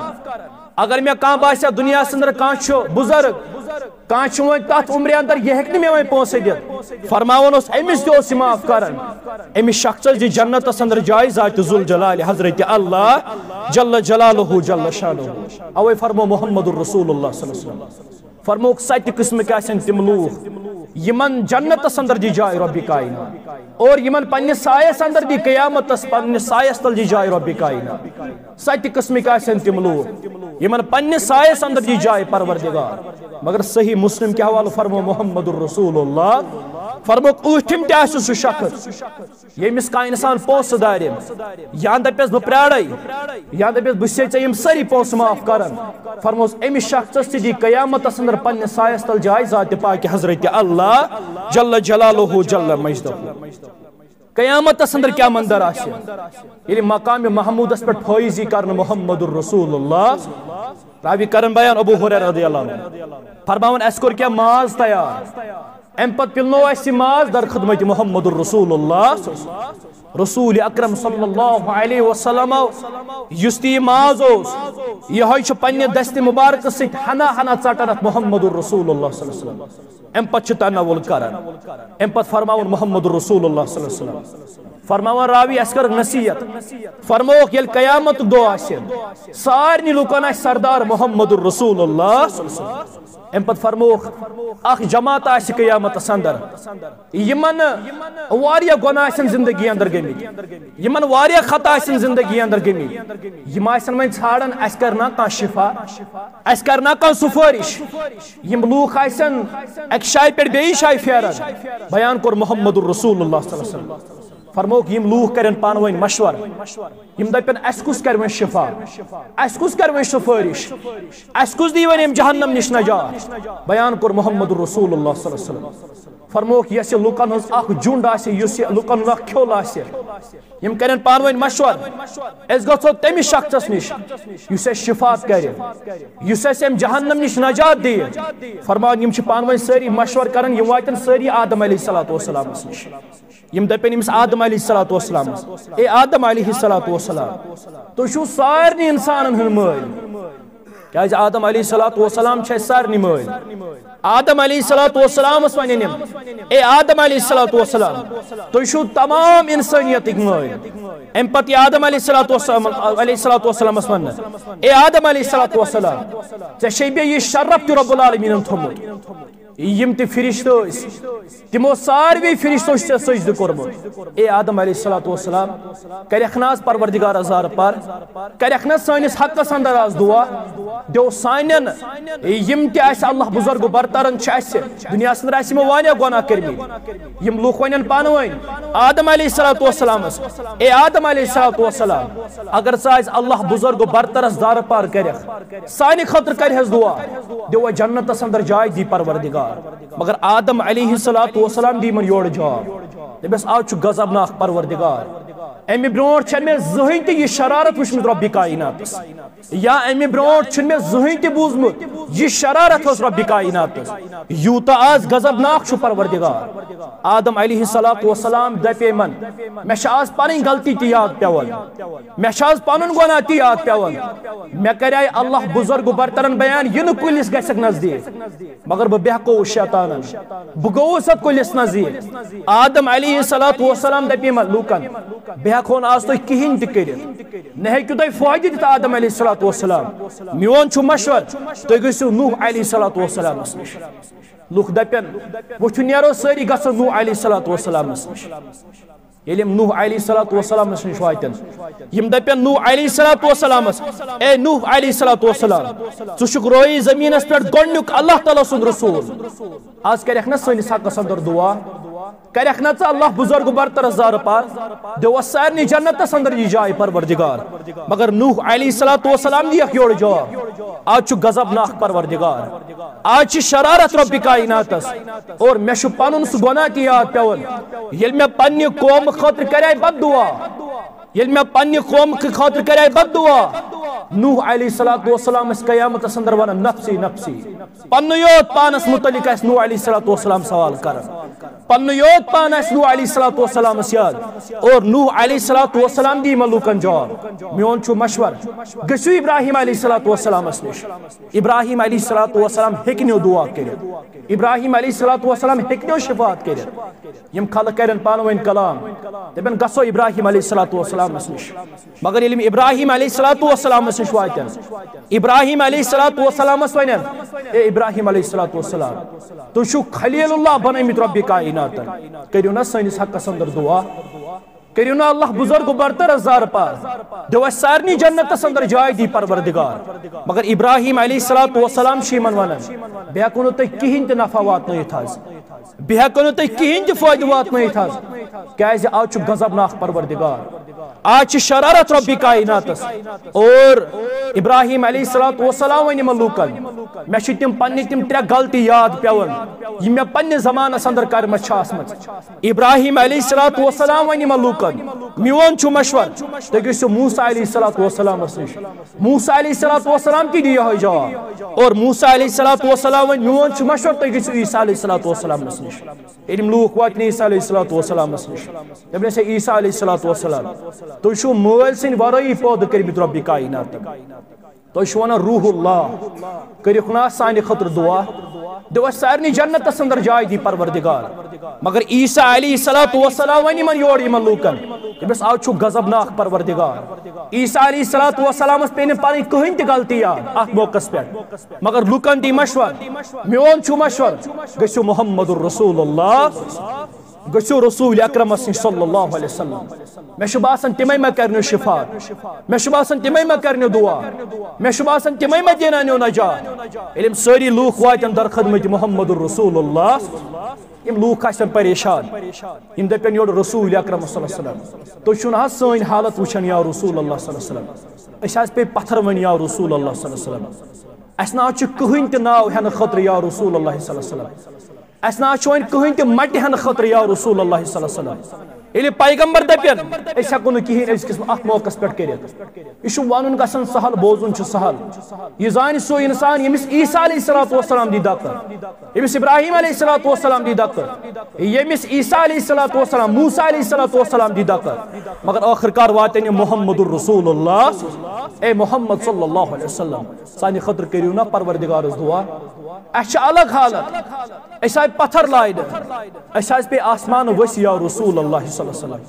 اگر مےٚ کانٛہہ باسہِ ہا دُنیاہَس اندر کانٛہہ چھُ بُزرگ، کانٛہہ چھُ وۄنۍ تَتھ عُمرِ اندر، یہِ ہیٚکہِ نہٕ مےٚ وۄنۍ پونٛسہٕ دِتھ، فرماوان اوس، أمِس تہِ اوس یہِ معاف کران۔ أمِس شخصس دِ جنتس اندر جاے ذاتِ ذوالجلال حضرت اللہ جل جلالہ جل شانہ۔ اوے فرمو محمد رسول اللہ صلی اللہ علیہ وسلم۔ فرمووُکھ، ستہِ قٕسمٕکۍ آسن تِم لوٗکھ یِمن جنتس اندر دی جاے رۄبِ کائنات اور یِمن پننِس سایس اندر دی قیامتس، پننِس سایس تل دی جاے رۄبِ کائنات۔ ستہِ قٕسمٕکۍ آسن تِم لوٗکھ یِمن پننِس سایس اندر دی جاے پروردگار۔ مگر صحیح مسلم کہِ حوالہٕ فرمو محمد رسول اللہ، فرمووُکھ، ٲٹھِم تہِ آسہِ سُہ شخص ییٚمِس کانٛہہ انسان پونٛسہٕ دارِ، یا دَپٮ۪س، بہٕ پرٛارَے، یا دَپٮ۪س، بہٕ چھُسے ژےٚ یِم سٲری پونٛسہٕ معاف کران۔ فرموس، أمِس شخصس تہِ دی قیامتس اندر پننِس سایس تل جاے ذاتِ پاکِ حضرت اللہ جل جلالہ جل مجدہ۔ قیامتس اندر کیا منظر آسہِ، ییٚلہِ مقام محمودس پٮ۪ٹھ فٲیض یی کرنہٕ محمد رسول اللہ۔ راوی کرن بیان ابو ہریرہ رضی اللہ عنہ فرماوان، اَسہِ کوٚر کیا ماز تیار، اَمہِ پتہٕ پِلنوو اَسہِ یہِ ماز در خدمت محمد رسول اللہ۔ رسول اکرم صلی اللہ علیہ وسلم یُس تہِ یہِ ماز اوس، یِہوٚے چھُ پننہِ دستِ مبارکہٕ سۭتۍ ہنا ہنا ژٹان اَتھ محمد رسول اللہ صلی اللہ علیہ وسلم۔ اَمہِ پتہٕ چھُ تناول کران، اَمہِ پتہٕ فرماوُن محمد رسول اللہ صلی اللہ علیہ وسلم۔ فرماوان راوی، اَسہِ کٔر نصیحت، فرمووُکھ، ییٚلہِ قیامتُک دۄہ آسہِ، سارنٕے لُکن آسہِ سردار محمد رسول اللہ صلی اللہ علیہ وسلم۔ اَمہِ پتہٕ فرمووُکھ، اکھ جماعت آسہِ قیامتس اندر، یِمن واریاہ گۄناہ آسن زندگی اندر گٔمٕتۍ، یِمن واریاہ خطا آسن زندگی اندر گٔمٕتۍ، یِم آسن وۄنۍ ژھانڈان، اَسہِ کر نا کانٛہہ شفا، اَسہِ کر نا کانٛہہ سفٲرِش۔ یِم لوٗکھ آسن اکہِ جایہِ پٮ۪ٹھ بیٚیِس جایہِ پھیران۔ بیان کوٚر محمد رسول اللہ صلی اللہ علیہ وسلم۔ فرمووُکھ، یِم لوٗکھ کرن پانہٕ ؤنۍ مشورٕ۔ یِم دپن، اسہِ کُس کرِ وۄنۍ شفا؟ اسہِ کُس کرِ وۄنۍ سفٲرِش؟ اسہِ کُس دی وۄنۍ امہِ جہنم نِش نجات؟ بیان کوٚر محمد رسول اللہ صلی اللہ علیہ وسلم۔ فرمووُکھ، یۄس یہِ لُکن ہٕنٛز اکھ جُنڈ آسہِ، یُس یہِ لُکن ہُنٛد اکھ کھیوٚل آسہِ، یِم کرن پانہٕ ؤنۍ مشورٕ، أسۍ گژھو تٔمِس شخصس نِش یُس اسہِ شفا کرِ، یُس اسہِ امہِ جہنم نِش نجات دِیہِ۔ فرمان، یِم چھِ پانہٕ ؤنۍ سٲری مشورٕ کران، یِم واتن سٲری آدم علیہ الصلوۃ والسلامس نِش۔ یِم دَپن أمِس آدم علیہ الصلوۃ والسلامس، اے آدم علیہ الصلوۃ والسلام، تُہۍ چھِو سارنٕے اِنسانن ہٕنٛدۍ مٲلۍ، کیازِ آدم علیہ الصلوۃ والسلام چھِ اَسہِ سارنٕے مٲلۍ۔ آدم علیہ الصلوۃ والسلامس وَنن یِم، اے آدم علیہ الصلوۃ والسلام، تُہۍ چھِو تمام اِنسٲنیتٕکۍ مٲلۍ۔ اَمہِ پتہٕ یہِ آدم علیہ الصلوۃ والسلام، علیہ الصلوۃ والسلامس وَننہٕ، اے آدم علیہ الصلوۃ والسلام، ژےٚ چھے بیٚیہِ یہِ شرف تہِ رب العالمیٖنن تھوٚمُت۔ یِم تہِ فرشتہٕ ٲسۍ، تِمو ساروی فرشتو چھُ ژےٚ سجدٕ کوٚرمُت۔ اے آدم علیہ الصلوۃ والسلام، کَرٮ۪کھ نہ آز پروردگارس زارٕ پار؟ کَرٮ۪کھ نہ سٲنِس حقس اندر آز دعا؟ دیو سانٮ۪ن یِم تہِ اَسہِ اللہ بزرگ و برترن چھِ اَسہِ دُنیاہس اندر اَسہِ یِمو واریاہ گۄناہ کٔرمٕتۍ۔ یِم لوٗکھ وَنن پانہٕ ؤنۍ آدم علیہ الصلوۃ والسلامس، اے آدم علیہ الصلوۃ والسلام، اگر ژٕ آز اللہ بزرگ و برترس زارٕ پار کَرٮ۪کھ، سانہِ خٲطرٕ کَرِ حظ دعا، دیو جنتس اندر جاے دی پروردگار۔ مگر آدم علیہ الصلوۃ والسلام دی یِمن یورٕ جواب۔ دٔپِس، آز چھُ غضبناک پروردگار۔ اَمہِ برونٛٹھ چھَنہٕ مےٚ زٕہٕنۍ تہِ یہِ شرارت وٕچھمٕژ رۄبِ کائناتس، یا اَمہِ برونٛٹھ چھُنہٕ مےٚ زٕہٕنۍ تہِ بوٗزمُت یہِ شرارت ٲس رۄبِ کائناتس۔ یوٗتاہ آز غضبناک چھُ پروردگار۔ آدم علیہ الصلوۃ والسلام دَپے یِمن، مےٚ چھِ آز پنٕنۍ غلطی تہِ یاد پٮ۪وان، مےٚ چھِ آز پنُن گۄناہ تہِ یاد پٮ۪وان۔ مےٚ کَرے اللہ بزرگ برترن بیان، یہِ نہٕ کُلِس گژھکھ نزدیٖک۔ مگر بہٕ بیہکووُس شیطانن، بہٕ گوٚوُس اتھ کُلِس نزدیٖک۔ آدم علیہ الصلوۃ والسلام دپہِ یِمن لوٗکن، بہٕ ہیٚکہو نہٕ آز تۄہہِ کِہیٖنۍ تہِ کٔرِتھ، نہ ہیٚکِو تۄہہِ فٲیدٕ دِتھ آدم علیہ الصلوۃ والسلام۔ میون چھُ مشور، تُہۍ گٔژھِو نوح علیہ الصلوۃ والسلامس نِش۔ لوٗکھ دپن، وۄتھِو نیرو سٲری گژھو نوح علیہ الصلوۃ والسلامس نِش۔ ییٚلہِ یِم نوح علیہ الصلوۃ والسلامس نِش واتن، یِم دپن نوح علیہ الصلوۃ والسلامس، اے نوح علیہ الصلوۃ والسلام، ژٕ چھُکھ رویی زمینس پٮ۪ٹھ گۄڈنیُک اللہ تعالیٰ سُنٛد رسول۔ آز کرکھ نہ سٲنِس حقس اندر دعا، کرکھ نہ ژٕ اللہ بزرگ برترس زارٕ پار، دِوس سارنٕے جنتس اندر یہِ جاے پروردگار۔ مگر نوح علیہ الصلوۃ والسلام دِیکھ یورٕ جواب، آز چھُ غضبناک پروردگار۔ آز چھِ شرارت رۄبِ کائناتس، اور مےٚ چھُ پنُن سُہ گۄناہ تہِ یاد پٮ۪وان، ییٚلہِ مےٚ پننہِ قومہٕ خٲطرٕ کرے بد دعا، ییٚلہِ مےٚ پننہِ قومہٕ خٲطرٕ کرے بد دعا، نوح علیہ الصلوۃ والسلام ٲسۍ قیامتس اندر ونان، نفسی نفسی۔ پننُے یوت پانس متعلق آسہِ نوح علیہ الصلوۃ والسلام سوال کران، پننُے یوت پان آسہِ نوح علیہ الصلوۃ والسلامس یاد، اور نوح علیہ الصلوۃ والسلام دی یِمن لوٗکن جواب۔ میون چھُ مشور، گٔژھِو ابراہیم علیہ الصلوۃ والسلامس نِش۔ ابراہیم علیہ الصلوۃ والسلام ہیٚکہِ نہٕ دعا کٔرِتھ، ابراہیم علیہ الصلوۃ والسلام ہیٚکہِ نہٕ شفاعت کٔرِتھ۔ یِم خلق کرن پانہٕ ؤنۍ کلام، دپن، گژھو ابراہیم علیہ الصلوۃ والسلامس نِش۔ مگر ییٚلہِ یِم ابراہیم علیہ الصلوۃ والسلامس نِش واتن، ابراہیم علیہ الصلوۃ والسلامس ونن، اے ابراہیم علیہ الصلوۃ والسلام، تُہۍ چھِو خلیل اللہ بنٲومٕتۍ رۄبِ کائناتن، کٔرِو نہ سٲنِس حقس اندر دعا، کٔرِو نہ اللہ بزرگ برترس زارٕ پار، دِو اَسہِ سارنٕے جنتس اندر جاے دی پروردگار۔ مگر ابراہیم علیہ الصلوۃ والسلام چھِ یِمن ونان، بہٕ ہیٚکو نہٕ تۄہہِ کِہینۍ تہِ نفع واتنٲیِتھ حظ، بہٕ ہیٚکو نہٕ تۄہہِ کِہینۍ تہِ فٲیدٕ واتنٲیِتھ حظ، کیازِ آز چھُ غضبناک پروردگار، آز چھِ شرارت رۄبِ کائناتس۔ اور ابراہیم علیہ الصلوۃ والسلام ونہِ یِمن لوٗکن، مےٚ چھِ تِم پننہِ تِم ترٛےٚ غلطی یاد پٮ۪وان، یِم مےٚ پننہِ زمانس اندر کرمژ چھِ آسمژ۔ ابراہیم علیہ الصلوۃ والسلام ونہِ یِمن لوٗکن، میون چھُ مشور، تُہۍ گٔژھِو موسیٰ علیہ الصلوۃ والسلامس نِش۔ موسیٰ علیہ الصلوۃ والسلام تہِ دِیہِ یِہوٚے جواب۔ اور موسیٰ علیہ الصلوۃ والسلام ونہِ، میون چھُ مشور، تُہۍ گٔژھِو عیسیٰ علیہ الصلوۃ والسلامس نِش۔ ییٚلہِ یِم لوٗکھ واتن عیسیٰ علیہ الصلوۃ والسلامس نِش، دپن، ہے عیسیٰ علیہ الصلوۃ والسلام، تُہۍ چھِو مٲلۍ سٕنٛدِ ورٲیی پٲدٕ کٔرمٕتۍ رۄبِ کائنات، تُہۍ چھِو ونان روح اللہ، کٔرِکھ نا سانہِ خٲطرٕ دعا، دِو اَسہِ سارنٕے جنتس اندر جاے دی پروردگار۔ مگر عیسیٰ علیہ الصلوۃ والسلام ونہِ یِمن یورٕ یِمن لوٗکن، دپس، آز چھُ غضبناک پروردگار۔ عیسیٰ علیہ الصلوۃ والسلامس پیٚیہِ نہٕ پنٕنۍ کٕہٕنۍ تہِ غلطی یاد اتھ موقعس پٮ۪ٹھ، مگر لوٗکن دی مشور، میون چھُ مشور، گٔژھِو محمد رسول اللہ، گٔژھِو رسول اکرمس نِش صلی اللہ علیہ وسلم۔ مےٚ چھُ باسان تِمے ما کرنو شفاعت، مےٚ چھُ باسان تِمے ما کرنو دعا، مےٚ چھُ باسان تِمے ما دینانو نجات۔ ییٚلہِ یِم سٲری لوٗکھ واتن در خدمت محمد رسول اللہ، یِم لوٗکھ آسن پریشان، یِم دپن یورٕ رسول اکرم صلی اللہ علیہ وسلم، تُہۍ چھِو نہ حظ سٲنۍ حالت وٕچھان یا رسول اللہ صلی اللہ علیہ وسلم، أسۍ حظ پیٚیہِ پتھر وۄنۍ یا رسول اللہ صلی اللہ علیہ وسلم۔ اسہِ نہ حظ چھُ کٕہٕنۍ تہِ ناو ہٮ۪نہٕ خٲطرٕ یا رسول اللہ صلی اللہ علیہ وسلم۔ اسہِ نہ حظ چھُ وۄنۍ کٕہٕنۍ تہِ مٹہِ ہٮ۪نہٕ خٲطرٕ یا رسول اللہ صلی اللہ علیہ وسلم۔ ییٚلہِ پیغمبر دپن، أسۍ ہٮ۪کو نہٕ کِہیٖنۍ أزکِس اتھ موقعس پٮ۪ٹھ کٔرِتھ۔ یہِ چھُ ونُن گژھان سہل، بوزُن چھُ سہل۔ یہِ زانہِ سُہ انسان ییٚمِس عیسیٰ علیہ الصلوۃ والسلام دی دکہٕ، ییٚمِس ابراہیم علیہ الصلوۃ والسلام دی دکہٕ، ییٚمِس عیسیٰ علیہ الصلوۃ والسلام، موسیٰ علیہ الصلوۃ والسلام دی دکہٕ، مگر ٲخر کار واتن یہِ محمد رسول اللہ۔ اے محمد صلی اللہ علیہ وسلم، سانہِ خٲطرٕ کٔرِو نا پروردگارس دعا۔ اسہِ چھِ الگ حالت، أسۍ آے پتھر لاینہٕ، اسہِ حظ پیٚیہِ آسمان ؤسۍ یا رسول اللہ صلی اللہ علیہ وسلم۔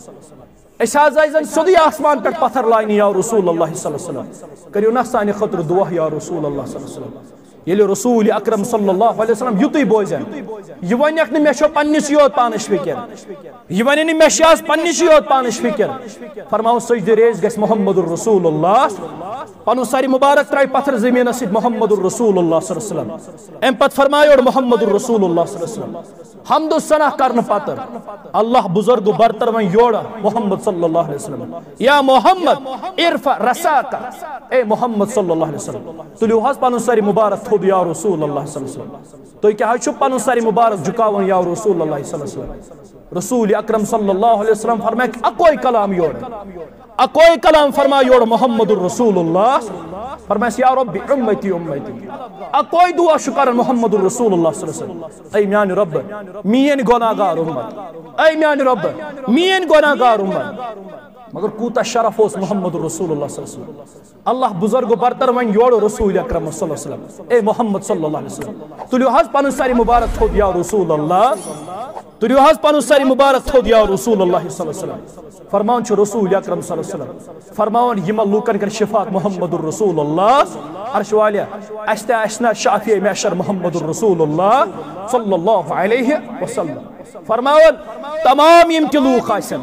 أسۍ حظ آے زن سیوٚدُے آسمان پٮ۪ٹھ پتھر لاینہٕ یا رسول اللہ صلی اللہ علیہ وسلم۔ کٔرِو نا سانہِ خٲطرٕ دعا یا رسول اللہ صلی اللہ علیہ وسلم۔ ییٚلہِ رسول اکرم صلی اللہ علیہ وسلم یُتُے بوزن، یہِ ونٮ۪کھ نہٕ مےٚ چھو پننِسٕے یوت پانس فکر، یہِ ونہِ نہٕ مےٚ چھِ آز پننِسٕے یوت پانس فکر۔ فرماوُن سجدِ ریز گژھِ محمد رسول اللہ۔ پنُن سر مبارک ترٛاوِ پتھر زمینس سۭتۍ محمد رسول اللہ صلی اللہ علیہ وسلم۔ امہِ پتہٕ فرمایہِ اورٕ محمد رسول اللہ صلی اللہ علیہ وسلم۔ حمد و ثنا کرنہٕ پتہٕ اللہ بزرگ و برتر وۄنۍ یورٕ محمد صلی اللہ علیہ وسلم، یا محمد ارفع رأسک، اے محمد صلی اللہ علیہ وسلم، تُلِو حظ پنُن سر مبارک تھوٚد یا رسول اللہ صلی اللہ علیہ وسلم۔ تُہۍ کیٛاہ حظ چھِو پنُن سر مبارک جُکاوان یا رسول اللہ صلی اللہ علیہ وسلم؟ رسول اکرم صلی اللہ علیہ وسلم فرمایہِ اکوے کلام یورٕ، اکوے کلام فرمایہِ یورٕ محمد رسول اللہ۔ فرمایس یا رب امتی امتی، اکوے دعا چھُ کران محمد رسول اللہ صلی اللہ علیہ وسلم، اے میانہِ رب میٲنۍ گۄناہ گار امت، اے میانہِ رب میٲنۍ گۄناہ گار امت۔ مگر کوٗتاہ شرف اوس محمد رسول اللہ صلی اللہ علیہ وسلم۔ اللہ بزرگ و برتر وۄنۍ یورٕ رسول اکرم صلی اللہ علیہ وسلم، اے محمد صلی اللہ علیہ وسلم، تُلِو حظ پنُن سر مبارک تھوٚد یا رسول اللہ، تُلِو حظ پنُن سر مبارک تھوٚد یا رسول اللہ صلی اللہ علیہ وسلم۔ فرماوان چھُ رسول اکرم صلی اللہ علیہ وسلم، فرماوان یِمن لوٗکن کر شفاعت محمد رسول اللہ، عرش والیا، اسہِ تہِ آسہِ نا شافی محشر محمد رسول اللہ صلی اللہ علیہ وسلم۔ فرماوان تمام یِم تہِ لوٗکھ آسن،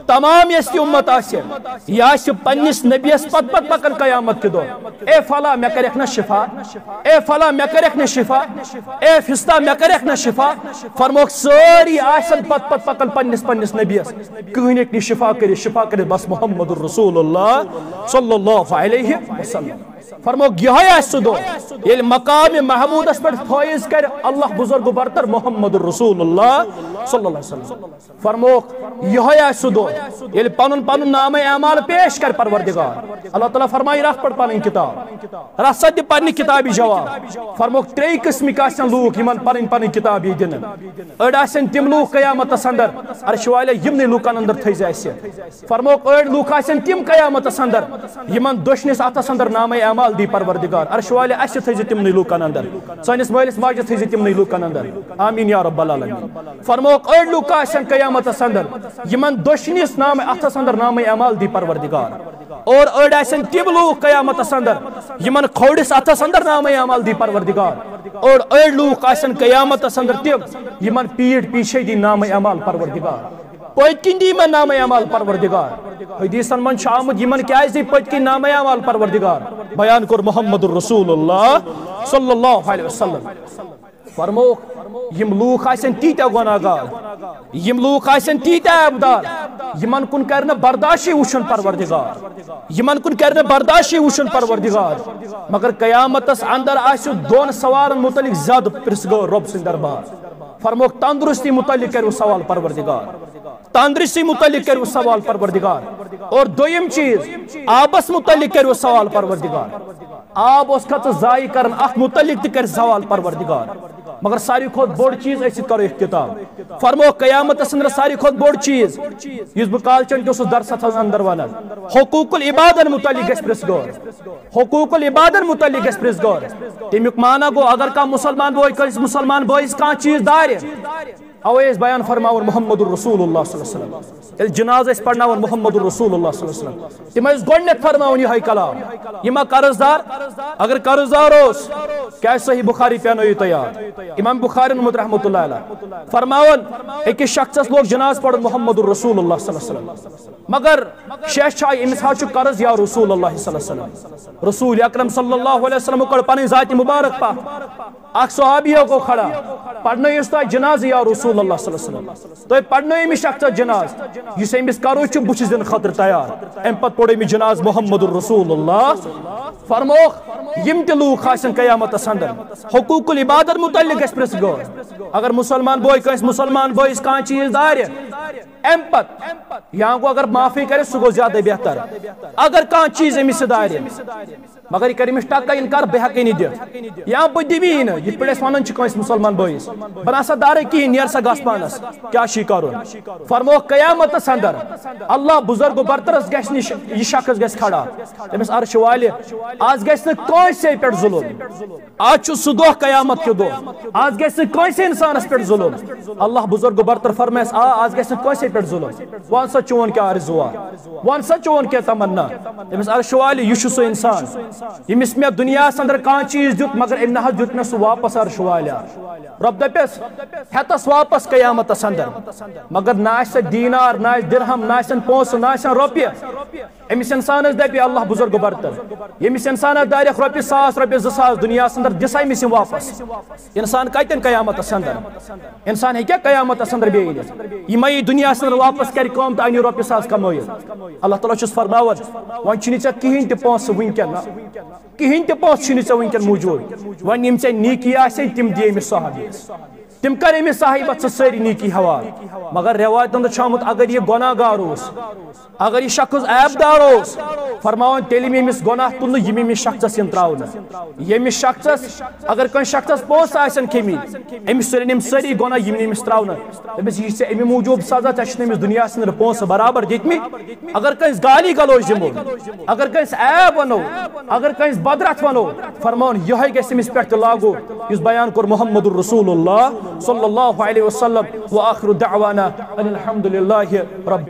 تمام یۄس تہِ امت آسہِ، یہِ آسہِ پننِس نبیَس پتہٕ پتہٕ پکان قیامت کہِ دۄہ۔ اے فلاں مےٚ کریکھ نہ شفاعت، اے فلاں مےٚ کریکھ نہ شفاعت، اے فستا مےٚ کریکھ نہ شفاعت۔ فرموکھ سٲری آسن پتہٕ پتہٕ پکان پننِس پننِس نبیَس، کٕہٕنۍ ہیٚکہِ نہٕ شفا کٔرِتھ، شفا کٔرِتھ بس محمد رسول اللہ صلی اللہ علیہ وسلم۔ فرموکھ یِہوٚے آسہِ سُہ دۄہ ییٚلہِ مقام محمودس پٮ۪ٹھ فٲیض کرِ اللہ بزرگ برتر محمد رسول اللہ صلی اللہ علیہ وسلم۔ فرموکھ یِہوٚے آسہِ سُہ دۄہ ییٚلہِ پنُن پنُن نامہ اعمال پیش کرِ پروردگار۔ اللہ تعالیٰ فرمایہِ رَٹھ پَر پنٕنۍ کِتاب، رَٹھ سا دِ پننہِ کِتابہِ جواب۔ فرموکھ ترٛیٚیہِ قٕسمٕکۍ آسن لوٗکھ یِمن پنٕنۍ پنٕنۍ کِتاب یی دِنہٕ۔ أڑۍ آسن تِم لوٗکھ قیامتس اندر، عرش والیا یِمنٕے لوٗکن اندر تھٲیزِ اسہِ۔ فرموکھ أڑۍ لوٗکھ آسن تِم قیامتس اندر یِمن دٔچھنِس اتھس اندر نامہ اعمال دی پروردگار، عرش والیا اسہِ تھٲیزِ تِمنٕے لوٗکن اندر، سٲنِس مٲلِس ماجہِ تھٲیزِ تِمنٕے لوٗکن اندر۔ آمین یا رب العالمین۔ فرموکھ أڑۍ لوٗکھ آسن قیامتس اندر یِمن دٔچھنِس نامہ اتھس اندر نامہ اعمال دی پروردگار، اور أڑۍ آسن تِم لوٗکھ قیامتس اندر یِمن کھوڑِس اتھس اندر نامہ اعمال دی پروردگار، اور أڑۍ لوٗکھ آسن قیامتس اندر تِم یِمن پیٖٹھ پیچھے دی نامہ اعمال پروردگار، پٔتۍ کِنۍ دی یِمن نامہ اعمال پروردگار۔ حدیثن منٛز چھُ آمُت یِمن کیازِ دی پٔتۍ کِنۍ نامہ اعمال پروردگار، بیان کوٚر محمد رسول اللہ صلی اللہ علیہ وسلم۔ فرموکھ یِم لوٗکھ آسن تیٖتیٛاہ گۄناہ گار، یِم لوٗکھ آسن تیٖتیٛاہ عیبدار، یِمن کُن کرِ نہٕ برداشٕے وٕچھُن پروردگار، یِمن کُن کرِ نہٕ برداشٕے وٕچھُن پروردگار۔ مگر قیامتس اندر آسہِ دۄن سوالن متعلق زیادٕ پرژھ گٲر رۄب سٕنٛدِ دربار۔ فرموکھ تندرستی متعلق کرِ سوال پروردگار، تندرستی متعلق کرِ سوال پروردگار، اور دوٚیِم چیٖز آبس متعلق کرِ سوال پروردگار۔ آب اوس کھژٕ ضایع کران، اتھ متعلق تہِ کرِ سوال پروردگار۔ مگر ساروی کھۄتہٕ بوٚڑ چیٖز أسۍ سۭتۍ کرو اختتام۔ فرموکھ قیامتس اندر ساروی کھۄتہٕ بوٚڑ چیٖز یُس بہٕ کالچن کہِ اوسُس درسس اندر ونان، حقوق العبادن متعلق گژھِ پرژھ گٲر، حقوق العبادن متعلق گژھِ پرژھ گٲر۔ تمیُک معنی گوٚو اگر کانٛہہ مسلمان بوے کٲنٛسہِ مسلمان بٲیِس کانٛہہ چیٖز دارِ، اوے ٲسۍ بیان فرماوان محمد رسول اللہ صلی اللہ علیہ وسلم۔ ییٚلہِ جناز ٲسۍ پرناوان محمد رسول اللہ صلی اللہ علیہ وسلم، تِم ٲسۍ گۄڈٕنٮ۪تھ فرماوان یِہوٚے کلام۔ یہِ ما قرض دار؟ اگر قرض دار اوس، کیٛازِ صحیح بخاری پیانٲیِو تۄہہِ یاد؟ امام بخاری اوٚنمُت رحمتہ اللہ علیہ۔ فرماوان أکِس شخصس لوگ جناز پرُن محمد رسول اللہ صلی اللہ علیہ وسلم، مگر شیش چھا أمِس حظ چھُ قرض یا رسول اللہ صلی اللہ علیہ وسلم۔ رسول اکرم صلی اللہ علیہ وسلم کٔڑ پنٕنۍ ذاتِ مبارک پتھ۔ اکھ صحابی گوٚو کھڑا، پرنٲیِس تۄہہِ جنازٕ یا رسول اللہ صلی اللہ علیہ وسلم۔ تۄہہِ پرنٲیِو أمِس شخصس جنازٕ، یُس أمِس قرض چھُ، بہٕ چھُس دِنہٕ خٲطرٕ تیار۔ اَمہِ پتہٕ پوٚر أمِس جنازٕ محمد رسول اللہ۔ فرموکھ، یِم تہِ لوٗکھ آسن قیامتس اندر، حقوق العبادن متعلق گژھِ پرژھ غور۔ اگر مسلمان بوے کٲنٛسہِ مسلمان بٲیِس کانٛہہ چیٖز دارِ، اَمہِ پتہٕ یا گوٚو اگر معافی کرِ، سُہ گوٚو زیادٕ بہتر۔ اگر کانٛہہ چیٖز أمِس سۭتۍ دارِ، مگر یہِ کرِ أمِس ٹکہٕ، انکار، بہٕ ہٮ۪کہٕ نہٕ دِتھ، یا بہٕ دِمہٕ یی نہٕ، یِتھ پٲٹھۍ أسۍ ونان چھِ کٲنٛسہِ مسلمان بٲیِس، بہٕ نہ سا دارے کِہیٖنۍ، نیر سا گژھ پانس، کیٛاہ چھُے کرُن؟ فرموکھ، قیامتس اندر اللہ بزرگ و برترس گژھِ نِش، یہِ شخص گژھِ کھڑا، تٔمِس عرش والہِ، از گژھِ نہٕ کٲنٛسے پٮ۪ٹھ ظلم۔ آز چھُ سُہ دۄہ، قیامت کہِ دۄہ، آز گژھِ نہٕ کٲنٛسہِ انسانس پٮ۪ٹھ ظلم۔ اللہ بزرگ و برتر فرمایس، آ، آز گژھِ نہٕ کٲنٛسے پٮ۪ٹھ ظلم۔ وَن سا چون کیٛاہ آرزوٗ آ؟ وَن سا چون کیٛاہ تمنا؟ تٔمِس عرش والہِ، یہِ چھُ سُہ انسان، ییٚمِس مےٚ دُنیاہس اندر کانٛہہ چیٖز دیُت، مگر أمۍ نہ حظ دیُت مےٚ سُہ واپس عرش والہِ۔ رۄب دپٮ۪س، ہٮ۪تس واپس قیامتس اندر، مگر نہ آسہِ سۄ دینار، نہ آسہِ درہم، نہ آسن پونٛسہٕ، نہ آسن رۄپیہِ۔ أمِس انسانس دپہِ اللہ بزرگ برتر، ییٚمِس انسانس دارٮ۪کھ رۄپیہِ ساس، رۄپیہِ زٕ ساس دُنیاہس اندر، دِ سا أمِس یِم واپس۔ انسان کتٮ۪ن قیامتس اندر؟ انسان ہیٚکیٛاہ قیامتس اندر بیٚیہِ أنِتھ؟ یہِ ما یی دُنیاہس اندر واپس، کرِ کٲم تہٕ انہِ رۄپیہِ ساس کمٲیِتھ۔ اللہ تعالیٰ چھُس فرماوان، وۄنۍ چھُنہٕ ژےٚ کِہیٖنۍ تہِ پونٛسہٕ وٕنکیٚن، نہ، کِہیٖنۍ تہِ پونٛسہٕ چھُنہٕ ژےٚ وٕنکیٚن موٗجوٗد۔ وۄنۍ یِم ژےٚ نیٖکی آسے، تِم دِ أمِس صحابیس۔ تِم کر أمِس صاحبس ژٕ سٲری نیٖکی حوالہٕ۔ مگر رٮ۪وایتن منٛز چھُ آمُت، اگر یہِ گۄناہ گار اوس، اگر یہِ شخص عیب دار اوس، فرماوان، تیٚلہِ یِم أمِس گۄناہ تُلنہٕ، یِم أمِس شخصس یِن تراونہٕ۔ ییٚمِس شخصس، اگر کٲنٛسہِ شخصس پونٛسہٕ آسن کھیٚمٕتۍ، أمِس تُلن یِم سٲری گۄناہ، یِم نہٕ أمِس تراونہٕ۔ دٔپِس، یہِ چھِ ژےٚ اَمہِ موٗجوٗب سزا، ژےٚ چھِنہٕ أمِس دُنیاہس اندر پونٛسہٕ برابر دِتمٕتۍ۔ اگر کٲنٛسہِ گالی گلوچ دِمو، اگر کٲنٛسہِ عیب ونو، اگر کٲنٛسہِ بدرتھ ونو، فرماوان، یِہوٚے گژھِ أمِس پٮ۪ٹھ تہِ لاگو، یُس بیان کوٚر محمد رسول اللہ صلی اللہ علیہ وسلم۔ وآخر دعوانا ان الحمد للہ رب